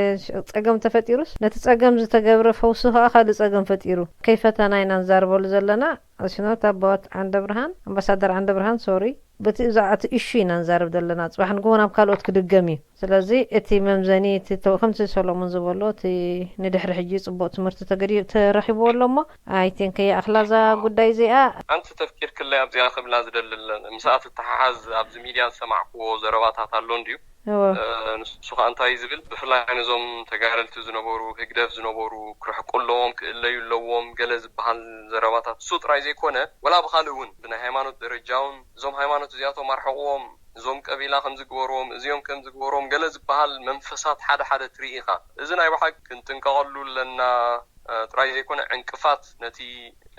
ጸገም ተፈጢሩስ ነቲ ጸገም ዝተገብረ ፈውሲ ከኣ ካልእ ጸገም ፈጢሩ ከይፈተና ኢና ንዛርበሉ ዘለና ኣሽኖት ኣቦት ዓንደ ብርሃን ኣምባሳደር ዓንደ ብርሃን ሶሪ በቲ ብዛዕባ እቲ ኢሹ ኢና ንዛረብ ዘለና። ጽባሕ ንግሆ ናብ ካልኦት ክድገም እዩ። ስለዚ እቲ መምዘኒ እቲ ከምቲ ሰሎሞን ዝበሎ እቲ ንድሕሪ ሕጂ ጽቡቕ ትምህርቲ ተረኺብዎ ኣሎ እሞ ኣይቴን ከይኣኽላ እዛ ጉዳይ እዚኣ። ኣንቲ ተፍኪርክለይ ኣብዚኣ ክብላ ዝደሊ ኣለኒ። ምስኣ ትተሓሓዝ ኣብዚ ሚድያ ዝሰማዕክዎ ዘረባታት ኣሎ እንድዩ። ንሱ ከዓ እንታይ ዝብል ብፍላይ ነዞም ተጋደልቲ ዝነበሩ ህግደፍ ዝነበሩ ክርሕቁ ኣለዎም ክእለዩ ኣለዎም ገለ ዝበሃል ዘረባታት እሱ ጥራይ ዘይኮነ ወላ ብካልእ እውን ብናይ ሃይማኖት ደረጃ እውን እዞም ሃይማኖት እዚኣቶም ኣርሕቕዎም እዞም ቀቢላ ከም ዝግበርዎም፣ እዚኦም ከም ዝግበርዎም ገለ ዝበሃል መንፈሳት ሓደ ሓደ ትርኢ ኢኻ። እዚ ናይ ብሓቂ ክንጥንቀቐሉ ኣለና፣ እ፣ ጥራይ ዘይኮነ ዕንቅፋት ነቲ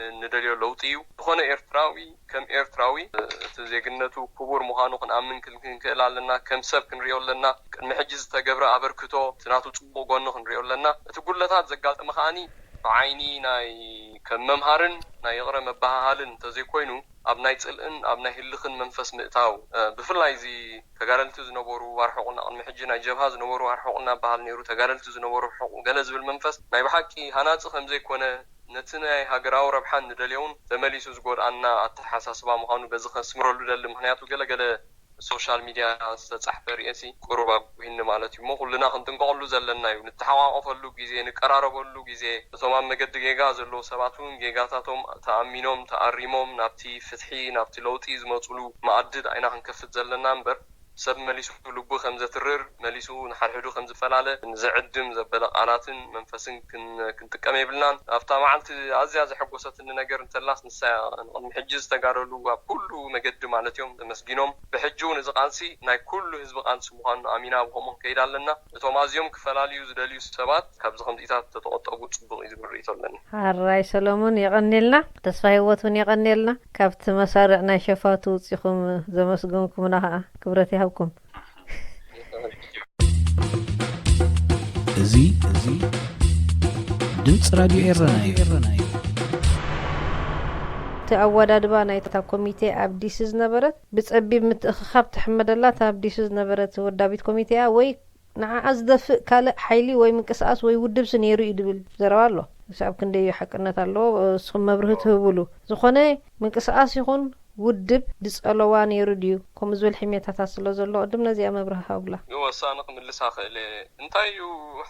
እንደልዮ ለውጢ እዩ። ዝኾነ ኤርትራዊ ከም ኤርትራዊ፣ እ፣ እቲ ዜግነቱ ክቡር ምዃኑ ክንኣምን ክን-፣ ክንክእል ኣለና። ከም ሰብ ክንሪኦ ኣለና። ቅድሚ ሕጂ ዝተገብረ ኣበርክቶ፣ እቲ ናቱ ጽቡቕ ጎኒ ክንሪኦ ኣለና። እቲ ጉድለታት ዘጋጠመ ከኣኒ ብዓይኒ ናይ ከም መምሃርን ናይ ይቕረ መበሃሃልን እንተዘይኮይኑ፣ ኣብ ናይ ጽልእን ኣብ ናይ ህልኽን መንፈስ ምእታው፣ እ፣ ብፍላይ እዚ ተጋደልቲ ዝነበሩ ኣርሕቑና፣ ቅድሚ ሕጂ ናይ ጀብሃ ዝነበሩ ኣርሕቑና በሃል ነይሩ፣ ተጋደልቲ ዝነበሩ ርሕቑ ገለ ዝብል መንፈስ ናይ ብሓቂ ሃናጺ ከም ዘይኮነ፣ ነቲ ናይ ሃገራዊ ረብሓ ንደልዮውን ተመሊሱ ዝጎድኣና ኣተሓሳስባ ምዃኑ በዚ ከስምረሉ ደሊ። ምኽንያቱ ገለ ገለ ሶሻል ሚድያ ዝተጻሕፈ ርእሲ ቁሩብ ኣጉሂኒ ማለት እዩ። እሞ ኩልና ክንጥንቀቐሉ ዘለና እዩ። ንተሓቋቆፈሉ ግዜ፣ ንቀራረበሉ ግዜ፣ እቶም ኣብ መገዲ ጌጋ ዘለዉ ሰባት እውን ጌጋታቶም ተኣሚኖም፣ ተኣሪሞም፣ ናብቲ ፍትሒ፣ ናብቲ ለውጢ ዝመጹሉ መኣዲ ድኣይና ክንከፍት ዘለና እምበር፣ ሰብ መሊሱ ልቡ ከም ዘትርር፣ መሊሱ ንሓድሕዱ ከም ዝፈላለ ንዘዕድም ዘበለ ቃላትን መንፈስን ክን-፣ ክንጥቀም የብልናን። ኣብታ መዓልቲ ኣዝያ ዘሐጎሰትኒ ነገር እንተላስ ንሳ እያ። ንቕድሚ ሕጂ ዝተጋደሉ ኣብ ኩሉ መገዲ ማለት እዮም ተመስጊኖም። ብሕጂ እውን እዚ ቃልሲ ናይ ኩሉ ህዝቢ ቃልሲ ምዃኑ ኣሚና ብኸምኡ ክንከይድ ኣለና። እቶም ኣዝዮም ክፈላልዩ ዝደልዩ ሰባት ካብዚ ከምዚታት ተተቆጠቡ ጽቡቕ እዩ ዝብል ርእይቶ ኣለኒ። ሓራይ ሰሎሞን የቐኔልና፣ ተስፋ ህይወት እውን የቐኔልና። ካብቲ መሳርዕ ናይ ሸፋቱ ውጺኹም ዘመስገንኩምና ከዓ ክብረት ይሃብኩም። እዚ፣ እዚ ድምፂ ራድዮ ኤረና እዩ። እቲ ኣወዳድባ ናይታ ኮሚቴ ኣብ ዲሲ ዝነበረት ብጸቢብ ምትእኽኻብ ትሕመደላ እታ ኣብ ዲሲ ዝነበረት ወዳቢት ኮሚቴ እያ ወይ ንዓኣ ዝደፍእ ካልእ ሓይሊ ወይ ምንቅስቓስ ወይ ውድብሲ ነይሩ እዩ ዝብል ዘረባ ኣሎ። እዚ ኣብ ክንደይ እዩ ሓቅነት ኣለዎ? እስኹም መብርሂ ትህብሉ። ዝኾነ ምንቅስቓስ ይኹን ውድብ ዝጸለዋ ነይሩ ድዩ? ከምኡ ዝብል ሕሜታታት ስለ ዘሎ ቅድም ነዚኣ መብርሂ ሃቡላ። ወሳኒ ክምልሳ ክእል እየ። እንታይ እዩ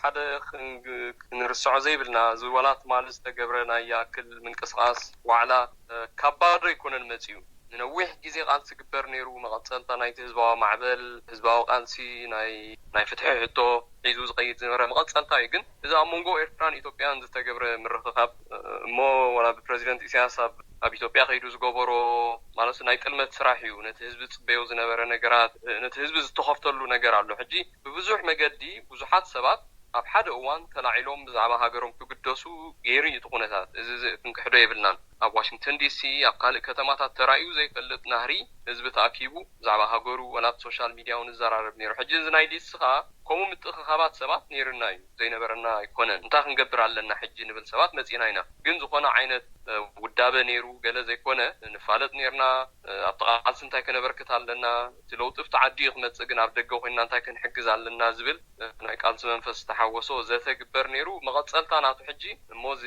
ሓደ ክንግ-፣ ክንርስዖ ዘይብልና፣ እዚ ዋላ ትማሊ ዝተገብረ ናይ ያክል ምንቅስቓስ ዋዕላ፣ እ፣ ካብ ባዶ ኣይኮነን መጺኡ። ንነዊሕ ግዜ ቃልሲ ግበር ነይሩ። መቐጸልታ ናይቲ ህዝባዊ ማዕበል፣ ህዝባዊ ቃልሲ፣ ናይ፣ ናይ ፍትሒ ሕቶ ሒዙ ዝኸይድ ዝነበረ መቐጸልታ እዩ። ግን እዚ ኣብ መንጎ ኤርትራን ኢትዮጵያን ዝተገብረ ምርኽኻብ፣ እ፣ እሞ ዋላ ብፕረዚደንት ኢሳያስ ኣብ፣ ኣብ ኢትዮጵያ ከይዱ ዝገበሮ፣ ማለት ናይ ጥልመት ስራሕ እዩ። ነቲ ህዝቢ ዝጽበዮ ዝነበረ ነገራት፣ እ፣ ነቲ ህዝቢ ዝተኸፍተሉ ነገር ኣሎ። ሕጂ ብብዙሕ መገዲ ብዙሓት ሰባት ኣብ ሓደ እዋን ተላዒሎም ብዛዕባ ሃገሮም ክግደሱ ገይሩ እዩ እቲ ኩነታት። እዚ፣ እዚ ክንክሕዶ የብልናን። ኣብ ዋሽንግተን ዲሲ፣ ኣብ ካልእ ከተማታት ተራእዩ ዘይፈልጥ ናህሪ ህዝቢ ተኣኪቡ ብዛዕባ ሃገሩ፣ ወላ ኣብ ሶሻል ሚድያ እውን ይዘራረብ ነይሩ። ሕጂ እዚ ናይ ዲሲ ኸኣ ከምኡ ምትእኽኻባት ሰባት ነይሩና እዩ፣ ዘይነበረና ኣይኮነን። እንታይ ክንገብር ኣለና ሕጂ ንብል ሰባት መጺእና ኢና። ግን ዝኾነ ዓይነት፣ እ፣ ውዳበ ነይሩ ገለ ዘይኮነ፣ ንፋለጥ ነይርና። እ፣ ኣብቲ ቃልሲ እንታይ ከነበርክት ኣለና፣ እቲ ለውጢ ኣብቲ ዓዲ እዩ ክመጽእ፣ ግን ኣብ ደገ ኮይንና እንታይ ክንሕግዝ ኣለና ዝብል፣ እ፣ ናይ ቃልሲ መንፈስ ዝተሓወሶ ዘተ ግበር ነይሩ። መቐጸልታ ናቱ ሕጂ እሞ እዚ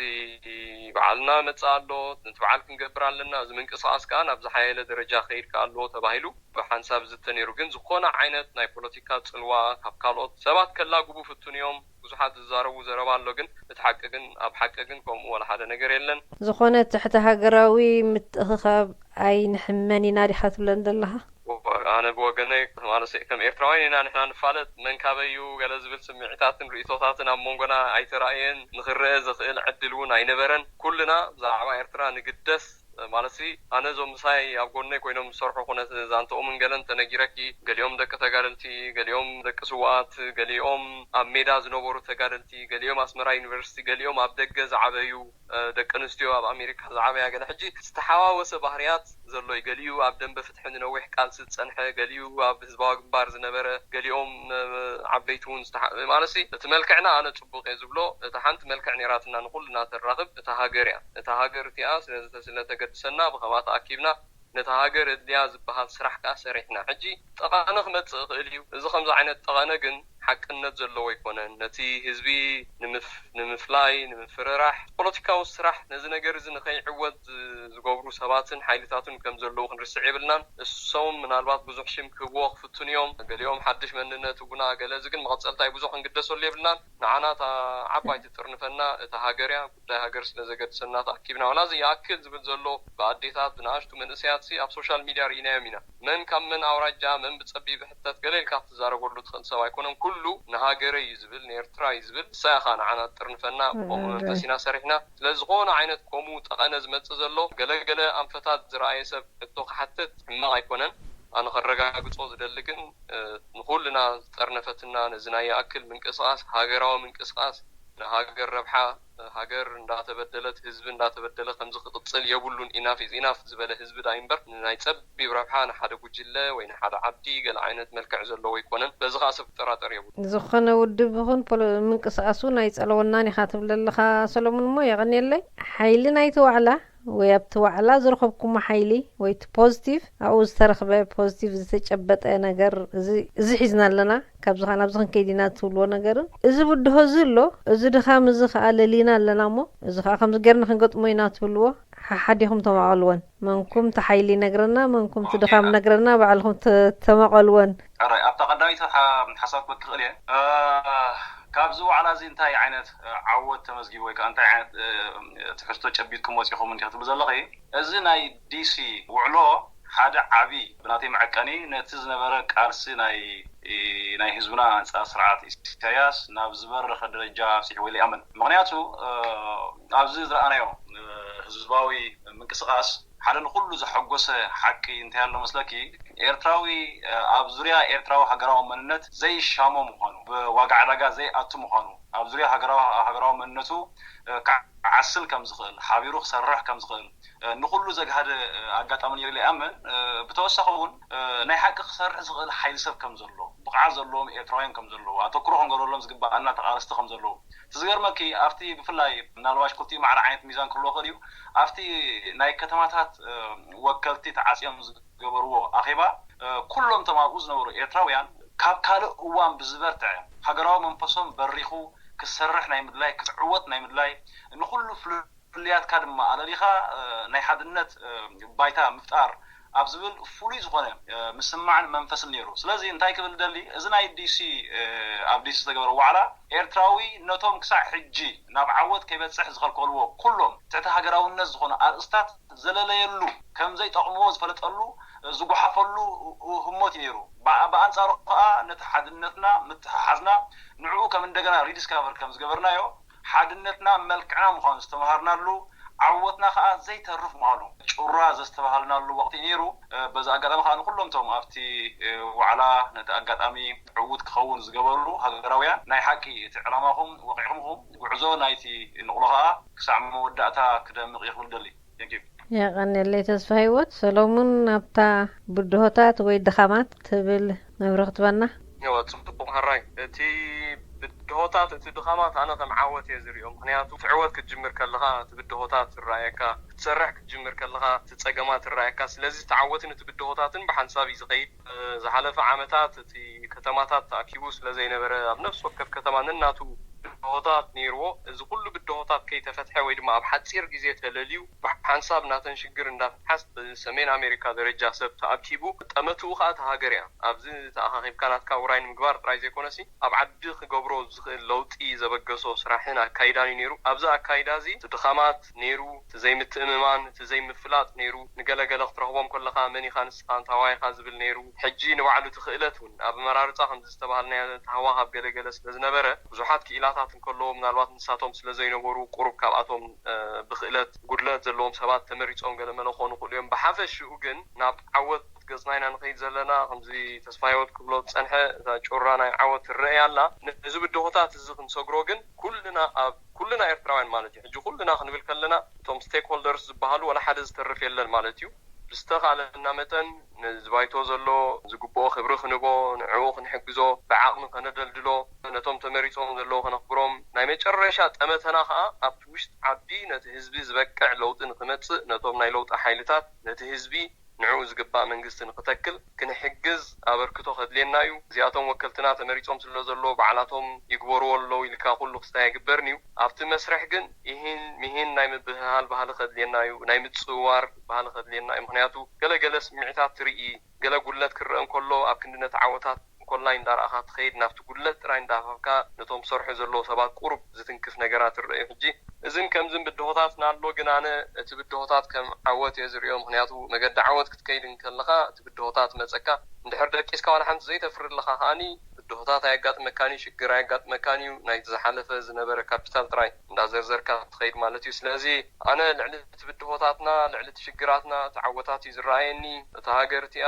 በዓልና መጽእ ኣሎ፣ ነቲ በዓል ክንገብር ኣለና፣ እዚ ምንቅስቓስ ከኣ ናብ ዝሓየለ ደረጃ ክኸይድ ከኣ ኣለዎ ተባሂሉ ብሓንሳብ ዝዝተ ነይሩ። ግን ዝኾነ ዓይነት ናይ ፖለቲካ ጽልዋ ካብ ካልኦት ሰባት ከላግቡ ፍቱን እዮም። ብዙሓት ዝዛረቡ ዘረባ ኣሎ፣ ግን እቲ ሓቂ ግን፣ ኣብ ሓቂ ግን ከምኡ ዋላ ሓደ ነገር የለን። ዝኾነ ትሕቲ ሃገራዊ ምትእኽኻብ ኣይንሕመን ኢና ዲኻ ትብለን ዘለኻ? ወ-፣ ኣነ ብወገነይ ማለት ከም ኤርትራውያን ኢና ንሕና ንፋለጥ። መን ካበይ እዩ ገለ ዝብል ስምዒታትን ርእይቶታትን ኣብ መንጎና ኣይተራእየን። ንኽረአ ዘኽእል ዕድል እውን ኣይነበረን። ኩልና ብዛዕባ ኤርትራ ንግደስ። ማለትሲ፣ ኣነ እዞም ምሳይ ኣብ ጎነይ ኮይኖም ዝሰርሑ ኩነት ዛንትኦምን ገለን ተነጊረኪ፣ ገሊኦም ደቂ ተጋደልቲ፣ ገሊኦም ደቂ ስውኣት፣ ገሊኦም ኣብ ሜዳ ዝነበሩ ተጋደልቲ፣ ገሊኦም ኣስመራ ዩኒቨርሲቲ፣ ገሊኦም ኣብ ደገ ዝዓበዩ፣ እ፣ ደቂ ኣንስትዮ ኣብ ኣሜሪካ ዝዓበያ፣ ገለ ሕጂ ዝተሓዋወሰ ባህርያት ዘሎ እዩ። ገሊኡ ኣብ ደንበ ፍትሒ ንነዊሕ ቃልሲ ዝጸንሐ፣ ገሊኡ ኣብ ህዝባዊ ግንባር ዝነበረ፣ ገሊኦም፣ እ፣ ዓበይቲ እውን ዝተሓ-፣ ማለትሲ፣ እቲ መልክዕና ኣነ ጽቡቕ እየ ዝብሎ፣ እታ ሓንቲ መልክዕ ነይራትና ንኹልና ተራኽብ እታ ሃገር እያ። እታ ሃገር እቲኣ ስለ፣ ስለ ተገድሰና ብኸማ ተኣኪብና ነታ ሃገር እድልያ ዝበሃል ስራሕ ከኣ ሰሪሕና። ሕጂ ጠቐነ ክመጽእ ይኽእል እዩ። እዚ ከምዚ ዓይነት ጠቐነ ግን ሓቅነት ዘለዎ ኣይኮነን። ነቲ ህዝቢ ንምፍ-፣ ንምፍላይ፣ ንምፍርራሕ፣ ፖለቲካዊ ስራሕ ነዚ ነገር እዚ ንኸይዕወት ዝ-፣ ዝገብሩ ሰባትን ሓይልታትን ከም ዘለዉ ክንርስዕ የብልናን። እሶም ምናልባት ብዙሕ ሽም ክህብዎ ክፍትኑ እዮም። ገሊኦም ሓድሽ መንነት፣ ጉና፣ ገለ፣ እዚ ግን መቐጸልታ እዩ። ብዙሕ ክንግደሰሉ የብልናን። ንዓና እታ ዓባይ ትጥርንፈና እታ ሃገር እያ። ጉዳይ ሃገር ስለ ዘገድሰና ተኣኪብና። ዋላ እዚ ይኣክል ዝብል ዘሎ ብኣዴታት፣ ብንኣሽቱ መንእሰያትሲ ኣብ ሶሻል ሚድያ ርኢናዮም ኢና። መን ካብ መን ኣውራጃ፣ መን ብጸቢብ ይሕተት፣ ገለ ኢልካ ክትዛረበሉ ትኽእል ሰብ ኣይኮነን። ኩሉ ንሃገረይ እዩ ዝብል፣ ንኤርትራ እዩ ዝብል። ንሳ ኢኻ ንዓና ትጥርንፈና፣ ብኸምኡ መንፈስ ኢና ሰሪሕና። ስለዚ ዝኾነ ዓይነት ከምኡ ጠቐነ ዝመጽእ ዘሎ፣ ገለ ገለ ኣንፈታት ዝረኣየ ሰብ ሕቶ ክሓትት ሕማቕ ኣይኮነን። ኣነ ከረጋግጾ ዝደሊ ግን ንኩልና ዝጠርነፈትና ነዚ ናይ ይኣክል ምንቅስቃስ፣ ሃገራዊ ምንቅስቃስ፣ ንሃገር ረብሓ፣ ሃገር እንዳተበደለት፣ ህዝቢ እንዳተበደለ ከምዚ ክቅጽል የብሉን፣ ኢናፍ ኢዝ ኢናፍ ዝበለ ህዝቢ ዳይ እምበር፣ ንናይ ጸቢብ ረብሓ ንሓደ ጉጅለ ወይ ንሓደ ዓዲ ገለ ዓይነት መልክዕ ዘለዎ ኣይኮነን። በዚ ከዓ ሰብ ክጠራጠር የብሉ። ዝኾነ ውድብ ይኹን ፖሎ- ምንቅስቃስ እውን ኣይጸለወናን ኢኻ ትብል ዘለኻ ሰሎሙን፣ እሞ የቐንየለይ። ሓይሊ ናይቲ ዋዕላ ወይ ኣብቲ ዋዕላ ዝረኸብኩሞ ሓይሊ ወይ እቲ ፖዚቲቭ ኣብኡ ዝተረኽበ ፖዚቲቭ ዝተጨበጠ ነገር እዚ እዚ ሒዝና ኣለና፣ ካብዚ ከዓ ናብዚ ክንከይድ ኢና ትብልዎ ነገርን እዚ ብድሆ እዚ ኣሎ፣ እዚ ድኻም እዚ ከዓ ለሊና ኣለና፣ እሞ እዚ ከዓ ከምዚ ጌርና ክንገጥሞ ኢና ትብልዎ ሓሓዲኹም ተማቐልወን። መንኩም እቲ ሓይሊ ይነግረና፣ መንኩም እቲ ድኻም ነግረና፣ ባዕልኹም ተ- ተማቐልወን። ሕራይ ኣብታ ቀዳሚት ሓ- ሓሳብ ክበክ ክእል እየ። ካብዚ ዋዕላ እዚ እንታይ ዓይነት ዓወት ተመዝጊቡ ወይ ከዓ እንታይ ዓይነት ትሕዝቶ ጨቢጥኩም ወፂኹም እንዲኹም ትብል ዘለኺ? እዚ ናይ ዲሲ ውዕሎ ሓደ ዓብዪ ብናተይ መዐቀኒ ነቲ ዝነበረ ቃልሲ ናይ ናይ ህዝብና ኣንፃር ስርዓት ኢሳያስ ናብ ዝበረኸ ደረጃ ኣብፂሕዎ ኢለ ይኣምን። ምክንያቱ ኣብዚ ዝረኣናዮ ህዝባዊ ምንቅስቃስ ሓደ ንኩሉ ዘሐጎሰ ሓቂ እንታይ ኣሎ መስለኪ? ኤርትራዊ ኣብ ዙርያ ኤርትራዊ ሃገራዊ መንነት ዘይሻሞ ምዃኑ፣ ብዋጋ ዕዳጋ ዘይኣቱ ምዃኑ፣ ኣብ ዙርያ ሃገራዊ መንነቱ ክዓስል ከም ዝኽእል፣ ሓቢሩ ክሰርሕ ከም ዝኽእል ንኹሉ ዘግሃደ ኣጋጣሚ ነይሩ ኢለ ይኣምን። ብተወሳኺ እውን ናይ ሓቂ ክሰርሕ ዝኽእል ሓይሊ ሰብ ከም ዘሎ፣ ብቕዓት ዘለዎም ኤርትራውያን ከም ዘለዉ፣ ኣተኩሮ ክንገብረሎም ዝግባኣና ተቓለስቲ ከም ዘለዉ፣ እቲ ዝገርመኪ ኣብቲ ብፍላይ ምናልባሽ ክልቲኡ ማዕረ ዓይነት ሚዛን ክህልዎ ክእል እዩ። ኣብቲ ናይ ከተማታት ወከልቲ ተዓፅዮም ዝገበርዎ ኣኼባ ኩሎም እቶም ኣብኡ ዝነበሩ ኤርትራውያን ካብ ካልእ እዋን ብዝበርትዐ ሃገራዊ መንፈሶም በሪኹ ክሰርሕ ናይ ምድላይ፣ ክትዕወት ናይ ምድላይ፣ ንኹሉ ፍልልያትካ ድማ ኣለሊኻ ናይ ሓድነት ባይታ ምፍጣር ኣብ ዝብል ፍሉይ ዝኾነ ምስማዕን መንፈስን ነይሩ። ስለዚ እንታይ ክብል ደሊ፣ እዚ ናይ ዲሲ ኣብ ዲሲ ዝተገበረ ዋዕላ ኤርትራዊ ነቶም ክሳዕ ሕጂ ናብ ዓወት ከይበፅሕ ዝኸልከልዎ ኩሎም ትሕቲ ሃገራውነት ዝኾኑ ኣርእስታት ዘለለየሉ፣ ከም ዘይጠቕምዎ ዝፈለጠሉ፣ ዝጓሓፈሉ ህሞት እዩ ነይሩ። ብኣንፃሩ ከዓ ነቲ ሓድነትና፣ ምትሕሓዝና ንዕኡ ከም እንደገና ሪዲስካቨር ከም ዝገበርናዮ፣ ሓድነትና መልክዕና ምዃኑ ዝተምሃርናሉ፣ ዓወትና ከዓ ዘይተርፍ ምዃኑ ጩራ ዘስተብሃልናሉ ወቕቲ እዩ ነይሩ። በዚ ኣጋጣሚ ከዓ ንኩሎም እቶም ኣብቲ ዋዕላ ነቲ ኣጋጣሚ ዕዉት ክኸውን ዝገበሩ ሃገራውያን፣ ናይ ሓቂ እቲ ዕላማኹም ወቂዕኹም ኢኹም። ጉዕዞ ናይቲ ንቕሎ ከዓ ክሳዕ መወዳእታ ክደምቕ እየ ክብል ደሊ። Thank you። የቐንየለይ ተስፋ ህይወት። ሰሎሙን፣ ናብታ ብድሆታት ወይ ድኻማት ትብል መብርህ ክትበና? እወ፣ ጽቡቕ ሕራይ። እቲ ብድሆታት፣ እቲ ድኻማት ኣነ ከም ዓወት እየ ዝሪኦ። ምኽንያቱ እቲ ዕወት ክትጅምር ከለኻ እቲ ብድሆታት ይረኣየካ፣ ክትሰርሕ ክትጅምር ከለኻ እቲ ጸገማት ይረኣየካ። ስለዚ እቲ ዓወትን እቲ ብድሆታትን ብሓንሳብ እዩ ዝኸይድ። ዝሓለፈ ዓመታት እቲ ከተማታት ተኣኪቡ ስለ ዘይነበረ፣ ኣብ ነፍሲ ወከፍ ከተማ ነናቱ ብድሆታት ነይርዎ። እዚ ኩሉ ብድሆታት ከይተፈትሐ ወይ ድማ ኣብ ሓጺር ግዜ ተለልዩ ብሓንሳብ ናተን ሽግር እንዳፈትሓስ ብሰሜን ኣሜሪካ ደረጃ ሰብ ተኣኪቡ፣ ጠመትኡ ከዓ እታ ሃገር እያ። ኣብዚ ተኣኻኺብካ ናትካ ውራይ ንምግባር ጥራይ ዘይኮነሲ ኣብ ዓዲ ክገብሮ ዝኽእል ለውጢ ዘበገሶ ስራሕን ኣካይዳን እዩ ነይሩ። ኣብዚ ኣካይዳ እዚ እቲ ድኻማት ነይሩ፣ እቲ ዘይምትእምማን፣ እቲ ዘይምፍላጥ ነይሩ። ንገለገለ ክትረኽቦም ከለኻ መን ኢኻ ንስኻ፣ እንታይ ኢኻ ዝብል ነይሩ። ሕጂ ንባዕሉ እቲ ክእለት እውን ኣብ ኣመራርፃ ከምዚ ዝተባሃልናዮ እቲ ሃዋ ካብ ገለገለ ስለ ዝነበረ ብዙሓት ክኢላታት እንከለዉ ምናልባት ንሳቶም ስለ ዘይነበሩ ቁሩብ ካብኣቶም ብክእለት ጉድለት ዘለዎም ሰባት ተመሪጾም ገለመለ ክኾኑ ይኽእሉ እዮም። ብሓፈሽኡ ግን ናብ ዓወት ገጽና ኢና ንኸይድ ዘለና። ከምዚ ተስፋ ህይወት ክብሎ ዝጸንሐ እታ ጩራ ናይ ዓወት ትረኣይ ኣላ። ነዚ ብድሆታት እዚ ክንሰግሮ ግን ኩልና ኣብ ኩልና ኤርትራውያን ማለት እዩ። ሕጂ ኩልና ክንብል ከለና እቶም ስቴክሆልደርስ ዝበሃሉ ዋላ ሓደ ዝተርፍ የለን ማለት እዩ። ብዝተኻለና መጠን ነዚ ባይቶ ዘሎ ዝግብኦ ክብሪ ክንቦ፣ ንዕኡ ክንሕግዞ፣ ብዓቕሚ ከነደልድሎ፣ ነቶም ተመሪጾም ዘለዉ ከነኽብሮም፣ ናይ መጨረሻ ጠመተና ከኣ ኣብቲ ውሽጢ ዓዲ ነቲ ህዝቢ ዝበቅዕ ለውጢ ንክመጽእ ነቶም ናይ ለውጢ ሓይልታት ነቲ ህዝቢ ንዕኡ ዝግባእ መንግስቲ ንክተክል ክንሕግዝ ኣበርክቶ ከድልየና እዩ። እዚኣቶም ወከልትና ተመሪጾም ስለ ዘለዉ ባዕላቶም ይግበርዎ ኣለዉ ኢልካ ኩሉ ክስታይ ኣይግበርን እዩ። ኣብቲ መስርሕ ግን ኢሂን ሚሂን ናይ ምብህሃል ባህሊ ከድልየና እዩ፣ ናይ ምጽውዋር ባህሊ ከድልየና እዩ። ምኽንያቱ ገለ ገለ ስምዒታት ትርኢ፣ ገለ ጉድለት ክረአ እንከሎ ኣብ ክንዲ ነቲ ዓወታት እንኮላይ እንዳረኣኻ ትኸይድ፣ ናብቲ ጉድለት ጥራይ እንዳሃብካ ነቶም ዝሰርሑ ዘለዉ ሰባት ቁሩብ ዝትንክፍ ነገራት ይረኣዩ። ሕጂ እዝን ከምዝን ብድሆታትና ኣሎ፣ ግን ኣነ እቲ ብድሆታት ከም ዓወት እየ ዝርእዮ። ምኽንያቱ መገዲ ዓወት ክትከይድ እንከለኻ እቲ ብድሆታት መጸካ፣ እንድሕር ደቂስካ ዋላ ሓንቲ ዘይተፍሪ ኣለኻ ከኣኒ ብድሆታት ኣየጋጥመካን እዩ፣ ሽግር ኣየጋጥመካን እዩ። ናይቲ ዝሓለፈ ዝነበረ ካፒታል ጥራይ እንዳዘርዘርካ ትኸይድ ማለት እዩ። ስለዚ ኣነ ልዕሊ እቲ ብድሆታትና፣ ልዕሊ እቲ ሽግራትና፣ እቲ ዓወታት እዩ ዝረኣየኒ። እታ ሃገር እቲኣ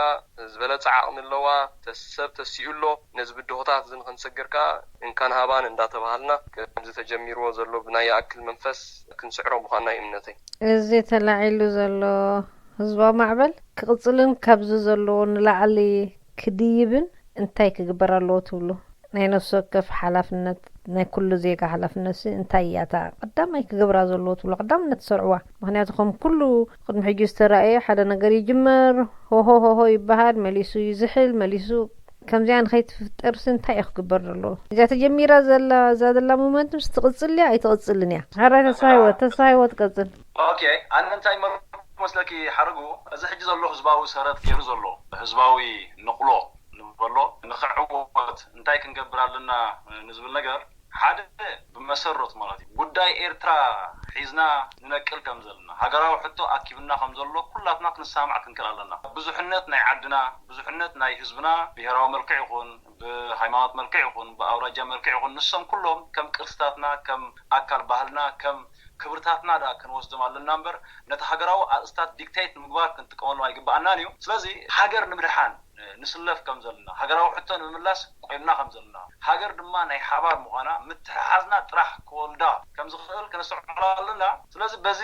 ዝበለጸ ዓቕሚ ኣለዋ፣ ተስ-፣ ሰብ ተሲኡ ኣሎ። ነዚ ብድሆታት እዚ ንኽንሰግር ከኣ እንካን ሃባን እንዳተባሃልና፣ ከምዚ ተጀሚርዎ ዘሎ ብናይ ይኣክል መንፈስ ክንስዕሮ ምዃንና እዩ እምነተይ። እዚ ተላዒሉ ዘሎ ህዝባዊ ማዕበል ክቕጽልን ካብዚ ዘለዎ ንላዕሊ ክድይብን እንታይ ክግበር ኣለዎ ትብሉ? ናይ ነፍሲ ወከፍ ሓላፍነት፣ ናይ ኩሉ ዜጋ ሓላፍነት ሲ እንታይ እያ እታ ቀዳማይ ክገብራ ዘለዎ ትብሉ? ቀዳምነት ትሰርዕዋ። ምኽንያቱ ከም ኩሉ ቅድሚ ሕጂ ዝተራእየ ሓደ ነገር ይጅመር፣ ሆሆ ሆሆ ይበሃል፣ መሊሱ ይዝሕል፣ መሊሱ ከምዚኣ ንኸይትፍጠር ሲ እንታይ እዩ ክግበር ዘለዎ? እዚኣ ተጀሚራ ዘላ፣ እዛ ዘላ ሞመንትም ሲ ትቕጽል እያ ኣይትቕጽልን እያ? ሕራይ ተስፋ ህይወት፣ ተስፋ ህይወት ቀጽል። ኦኬ፣ ኣነ እንታይ መርኩ መስለኪ ሓረጉ፣ እዚ ሕጂ ዘሎ ህዝባዊ ሰረት ገይሩ ዘሎ ህዝባዊ ንቕሎ ንበሎ ንኽዕወት እንታይ ክንገብር ኣለና ንዝብል ነገር፣ ሓደ ብመሰረቱ ማለት እዩ ጉዳይ ኤርትራ ሒዝና ንነቅል ከም ዘለና፣ ሃገራዊ ሕቶ ኣኪብና ከም ዘሎ ኩላትና ክንሰማማዕ ክንክእል ኣለና። ብዙሕነት ናይ ዓድና፣ ብዙሕነት ናይ ህዝብና ብሄራዊ መልክዕ ይኹን ብሃይማኖት መልክዕ ይኹን ብኣውራጃ መልክዕ ይኹን ንሶም ኩሎም ከም ቅርስታትና፣ ከም ኣካል ባህልና፣ ከም ክብርታትና ደኣ ክንወስዶም ኣለና እምበር ነቲ ሃገራዊ ኣርእስታት ዲክቴት ንምግባር ክንጥቀመሎም ኣይግበኣናን እዩ። ስለዚ ሃገር ንምድሓን ንስለፍ ከም ዘለና፣ ሃገራዊ ሕቶ ንምምላስ ቆይምና ከም ዘለና፣ ሃገር ድማ ናይ ሓባር ምዃና ምትሕሓዝና ጥራሕ ክወልዳ ከም ዝኽእል ክነስተውዕል ኣለና። ስለዚ በዚ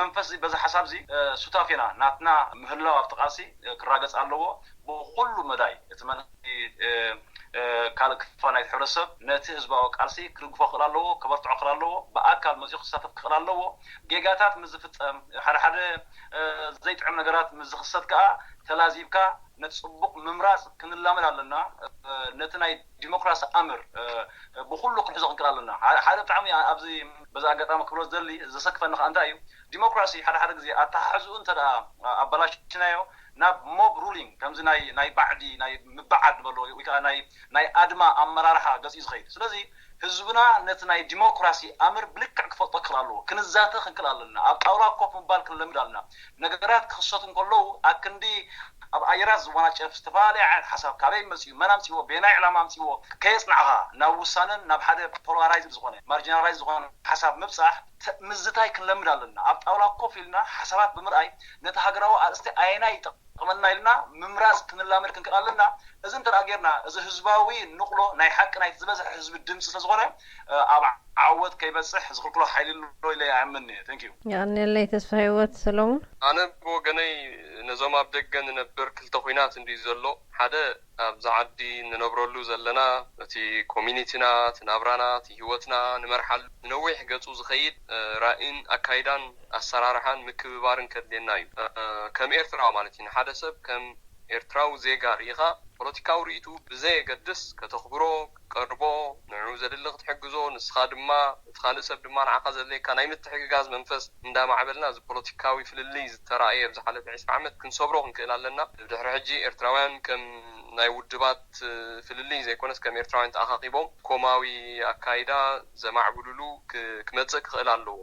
መንፈስ እዚ፣ በዚ ሓሳብ እዚ፣ እ፣ ሱታፍ ኢና። ናትና ምህላው ኣብቲ ቃልሲ፣ እ፣ ክራገጽ ኣለዎ። ብኹሉ መዳይ እቲ መንግስቲ፣ እ፣ እ፣ ካልእ ክፋል ናይቲ ሕብረተሰብ ነቲ ህዝባዊ ቃልሲ ክድግፎ ክኽእል ኣለዎ፣ ከበርትዖ ክኽእል ኣለዎ። ብኣካል መጺኡ ክሳተፍ ክኽእል ኣለዎ። ጌጋታት ምስ ዝፍጸም፣ ሓደ ሓደ፣ እ፣ ዘይጥዕም ነገራት ምስ ዝኽሰት ከኣ ተላዚብካ ነቲ ጽቡቕ ምምራጽ ክንላመድ ኣለና። እ፣ ነቲ ናይ ዲሞክራሲ ኣምር፣ እ፣ ብኹሉ ክንሕዞ ክንክእል ኣለና። ሓደ፣ ሓደ ብጣዕሚ ኣብዚ፣ በዚ ኣጋጣሚ ክብሎ ዝደሊ፣ ዘሰክፈኒ ከኣ እንታይ እዩ፣ ዲሞክራሲ ሓደ ሓደ ግዜ ኣተሓሕዝኡ እንተ ደኣ ኣበላሽናዮ፣ ናብ ሞብ ሩሊንግ፣ ከምዚ ናይ፣ ናይ ባዕዲ፣ ናይ ምብዓድ ንበሎ፣ ወይ ከኣ ናይ፣ ናይ ኣድማ ኣመራርሓ ገጽ እዩ ዝኸይድ። ስለዚ ህዝብና ነቲ ናይ ዲሞክራሲ ኣምር ብልክዕ ክፈልጦ ክኽእል ኣለዎ። ክንዛተ ክንክእል ኣለና። ኣብ ጣውላ ኮፍ ምባል ክንለምድ ኣለና። ነገራት ክኽሰቱ እንከለዉ፣ ኣክንዲ ኣብ ኣየራት ዝወናጨፍ ዝተፈላለየ ዓይነት ሓሳብ፣ ካበይ መጺኡ፣ መን ኣምጺዎ፣ በየናይ ዕላማ ኣምጺዎ፣ ከየጽናዕኻ ናብ ውሳነን ናብ ሓደ ፖላራይዝድ ዝኾነ፣ ማርጂናላይዝ ዝኾነ ሓሳብ ምብጻሕ ተ-፣ ምዝታይ ክንለምድ ኣለና። ኣብ ጣውላ ኮፍ ኢልና ሓሳባት ብምርኣይ ነቲ ሃገራዊ ኣርእስቲ ኣየናይ ይጠቕመና ኢልና ምምራጽ ክንላመድ ክንክእል ኣለና። እዚ እንተ ደኣ ጌርና፣ እዚ ህዝባዊ ንቕሎ ናይ ሓቂ ናይቲ ዝበዝሐ ህዝቢ ድምጺ ስለ ዝኾነ፣ እ፣ ኣብ ዓወት ከይበጽሕ ዝኽልክሎ ሓይሊ ኣሎ ኢለ ኣይኣምንን እየ። Thank you። የቐንየለይ ተስፋ ህይወት ሰለሙን። ኣነ ብወገነይ ነዞም ኣብ ደገ ንነብር ክልተ ኲናት እንድዩ ዘሎ። ሓደ ኣብዚ ዓዲ ንነብረሉ ዘለና፣ እቲ ኮሚኒቲና፣ እቲ ናብራና፣ እቲ ህይወትና ንመርሓሉ ንነዊሕ ገጹ ዝኸይድ፣ እ፣ ራእይን ኣካይዳን ኣሰራርሓን ምክብባርን ከድልየና እዩ። እ፣ ከም ኤርትራ ማለት እዩ። ንሓደ ሰብ ከም ኤርትራዊ ዜጋ ርኢኻ ፖለቲካዊ ርእይትኡ ብዘየገድስ ከተኽብሮ፣ ክትቀርቦ፣ ንዕኡ ዘድሊ ክትሕግዞ፣ ንስኻ ድማ እቲ ካልእ ሰብ ድማ ንዓኻ ዘድልየካ ናይ ምትሕግጋዝ መንፈስ እንዳማዕበልና፣ እዚ ፖለቲካዊ ፍልልይ ዝተራእየ ኣብ ዝሓለፈ ዕስራ ዓመት ክንሰብሮ ክንክእል ኣለና። ብድሕሪ ሕጂ ኤርትራውያን ከም ናይ ውድባት ፍልልይ ዘይኮነስ ከም ኤርትራውያን ተኣኻኺቦም ኮማዊ ኣካይዳ ዘማዕብሉሉ ክ-፣ ክመጽእ ክኽእል ኣለዎ።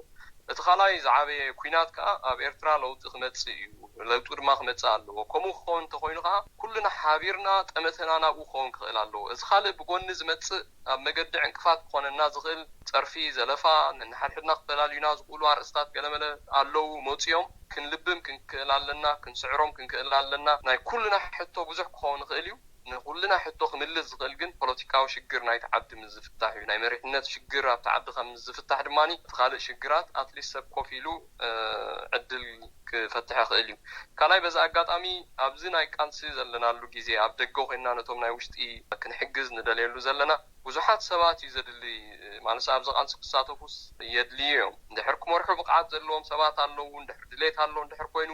እቲ ካልኣይ ዝዓበየ ኲናት ከኣ ኣብ ኤርትራ ለውጢ ክመጽእ እዩ፣ ለውጢ ድማ ክመጽእ ኣለዎ። ከምኡ ክኸውን እንተኾይኑ ከኣ ኩልና ሓቢርና ጠመተና ናብኡ ክኸውን ክኽእል ኣለዎ። እዚ ካልእ ብጎኒ ዝመጽእ ኣብ መገዲ ዕንቅፋት ክኾነና ዝኽእል ጸርፊ፣ ዘለፋ፣ ነንሓድሕድና ክፈላልዩና ዝኽእሉ ኣርእስታት ገለመለ ኣለዉ፣ መጺኦም። ክንልብም ክንክእል ኣለና፣ ክንስዕሮም ክንክእል ኣለና። ናይ ኩልና ሕቶ ብዙሕ ክኸውን ይኽእል እዩ። ንኹልና ሕቶ ክምልስ ዝኽእል ግን ፖለቲካዊ ሽግር ናይቲ ዓዲ ምስ ዝፍታሕ እዩ። ናይ መሪሕነት ሽግር ኣብቲ ዓዲ ከም ምስ ዝፍታሕ ድማ እቲ ካልእ ሽግራት ኣትሊስት ሰብ ኮፍ ኢሉ፣ እ፣ ዕድል ክፈትሕ ይኽእል እዩ። ካልኣይ በዚ ኣጋጣሚ ኣብዚ ናይ ቃልሲ ዘለናሉ ግዜ ኣብ ደገ ኮይንና ነቶም ናይ ውሽጢ ክንሕግዝ ንደልየሉ ዘለና ብዙሓት ሰባት እዩ ዘድሊ። ማለት ኣብዚ ቃልሲ ክሳተፉስ የድልዩ እዮም። እንድሕር ክመርሑ ብቕዓት ዘለዎም ሰባት ኣለዉ፣ እንድሕር ድሌት ኣሎ፣ እንድሕር ኮይኑ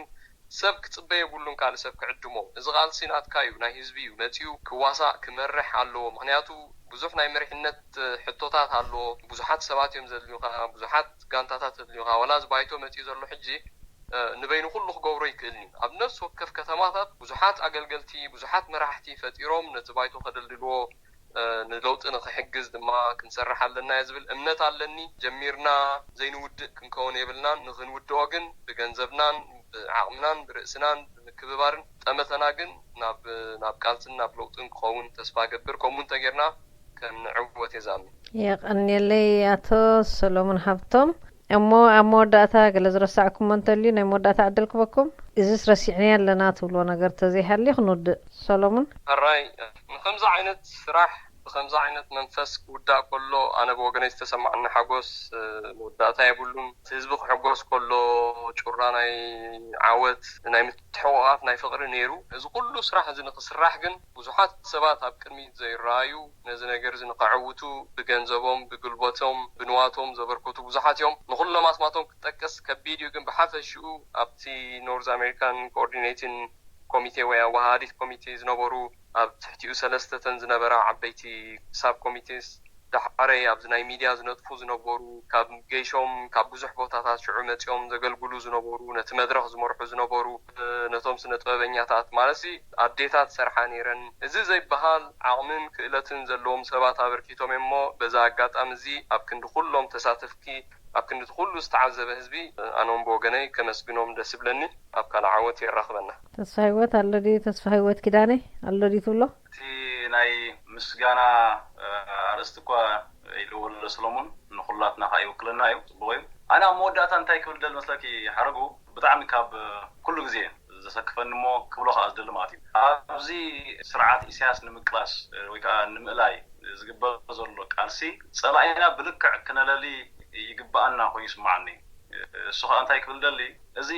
ሰብ ክጽበ የብሉን ካልእ ሰብ ክዕድሞ። እዚ ቃልሲ ናትካ እዩ፣ ናይ ህዝቢ እዩ። መጺኡ ክዋሳእ፣ ክመርሕ ኣለዎ። ምኽንያቱ ብዙሕ ናይ መሪሕነት ሕቶታት ኣለዎ። ብዙሓት ሰባት እዮም ዘድልዩኻ፣ ብዙሓት ጋንታታት ዘድልዩኻ። ዋላ እዚ ባይቶ መጺኡ ዘሎ ሕጂ፣ እ፣ ንበይኑ ኩሉ ክገብሮ ይክእልን እዩ። ኣብ ነፍሲ ወከፍ ከተማታት ብዙሓት ኣገልገልቲ፣ ብዙሓት መራሕቲ ፈጢሮም ነቲ ባይቶ ከደልድልዎ፣ እ፣ ንለውጢ ንኽሕግዝ ድማ ክንሰርሕ ኣለና እየ ዝብል እምነት ኣለኒ። ጀሚርና ዘይንውድእ ክንከውን የብልናን። ንኽንውድኦ ግን ብገንዘብናን ብዓቕምናን ብርእስናን ብምክብባርን ጠመተና ግን ናብ ናብ ቃልስን ናብ ለውጥን ክኸውን ተስፋ ገብር። ከምኡ እንተጌርና ከም ንዕወት እየ ዝኣምን። የቐንየለይ ኣቶ ሰሎሙን ሃብቶም። እሞ ኣብ መወዳእታ ገለ ዝረሳዕኩሞ እንተልዩ ናይ መወዳእታ ዕድል ክበኩም። እዚስ ረሲዕናዮ ኣለና ትብልዎ ነገር ተዘይሃልዩ ክንውድእ። ሰሎሙን። ሕራይ። ንከምዚ ዓይነት ስራሕ ብከምዚ ዓይነት መንፈስ ክውዳእ ከሎ ኣነ ብወገነይ ዝተሰማዓኒ ሓጎስ መወዳእታ የብሉን። እቲ ህዝቢ ክሕጎስ ከሎ ጩራ ናይ ዓወት ናይ ምትሕቑቓፍ ናይ ፍቕሪ ነይሩ። እዚ ኩሉ ስራሕ እዚ ንክስራሕ ግን ብዙሓት ሰባት ኣብ ቅድሚት ዘይረኣዩ ነዚ ነገር እዚ ንከዕውቱ ብገንዘቦም ብጉልበቶም ብንዋቶም ዘበርከቱ ብዙሓት እዮም። ንኩሎም ኣስማቶም ክጠቅስ ከቢድ እዩ፣ ግን ብሓፈሽኡ ኣብቲ ኖርዝ ኣሜሪካን ኮኦርዲኔቲን ኮሚቴ ወይ ኣወሃሃዲት ኮሚቴ ዝነበሩ ኣብ ትሕቲኡ ሰለስተተን ዝነበራ ዓበይቲ ሳብ ኮሚቴስ ዳሕረይ ኣብዚ ናይ ሚድያ ዝነጥፉ ዝነበሩ ካብ ገይሾም ካብ ብዙሕ ቦታታት ሽዑ መፂኦም ዘገልግሉ ዝነበሩ ነቲ መድረኽ ዝመርሑ ዝነበሩ ነቶም ስነ ጥበበኛታት ማለት ኣዴታት ሰርሓ ነይረን። እዚ ዘይበሃል ዓቕምን ክእለትን ዘለዎም ሰባት ኣበርኪቶም እሞ በዛ ኣጋጣሚ እዚ ኣብ ክንዲ ኩሎም ተሳተፍኪ ኣብ ክንዲ ኩሉ ዝተዓዘበ ህዝቢ ኣነውን ብወገነይ ከመስግኖም ደስ ይብለኒ። ኣብ ካልእ ዓወት የራኽበና። ተስፋ ህይወት ኣሎ ድዩ? ተስፋ ህይወት ኪዳነ ኣሎ ድዩ ትብሎ? እቲ ናይ ምስጋና ኣርእስቲ እኳ ኢልዎ ኣሎ ሰሎሙን፣ ንኩላትና ከዓ ይውክለና እዩ። ፅቡቅ እዩ። ኣነ ኣብ መወዳእታ እንታይ ክብል ደል መስለኪ ሓረጉ፣ ብጣዕሚ ካብ ኩሉ ግዜ ዘሰክፈኒ እሞ ክብሎ ከዓ ዝደሊ ማለት እዩ፣ ኣብዚ ስርዓት ኢሳያስ ንምቅላስ ወይ ከዓ ንምእላይ ዝግበር ዘሎ ቃልሲ ፀላኢና ብልክዕ ክነለሊ ይግባኣና ኮይኑ ይስማዓኒ። እሱ ከዓ እንታይ ክብል ደሊ፣ እዚ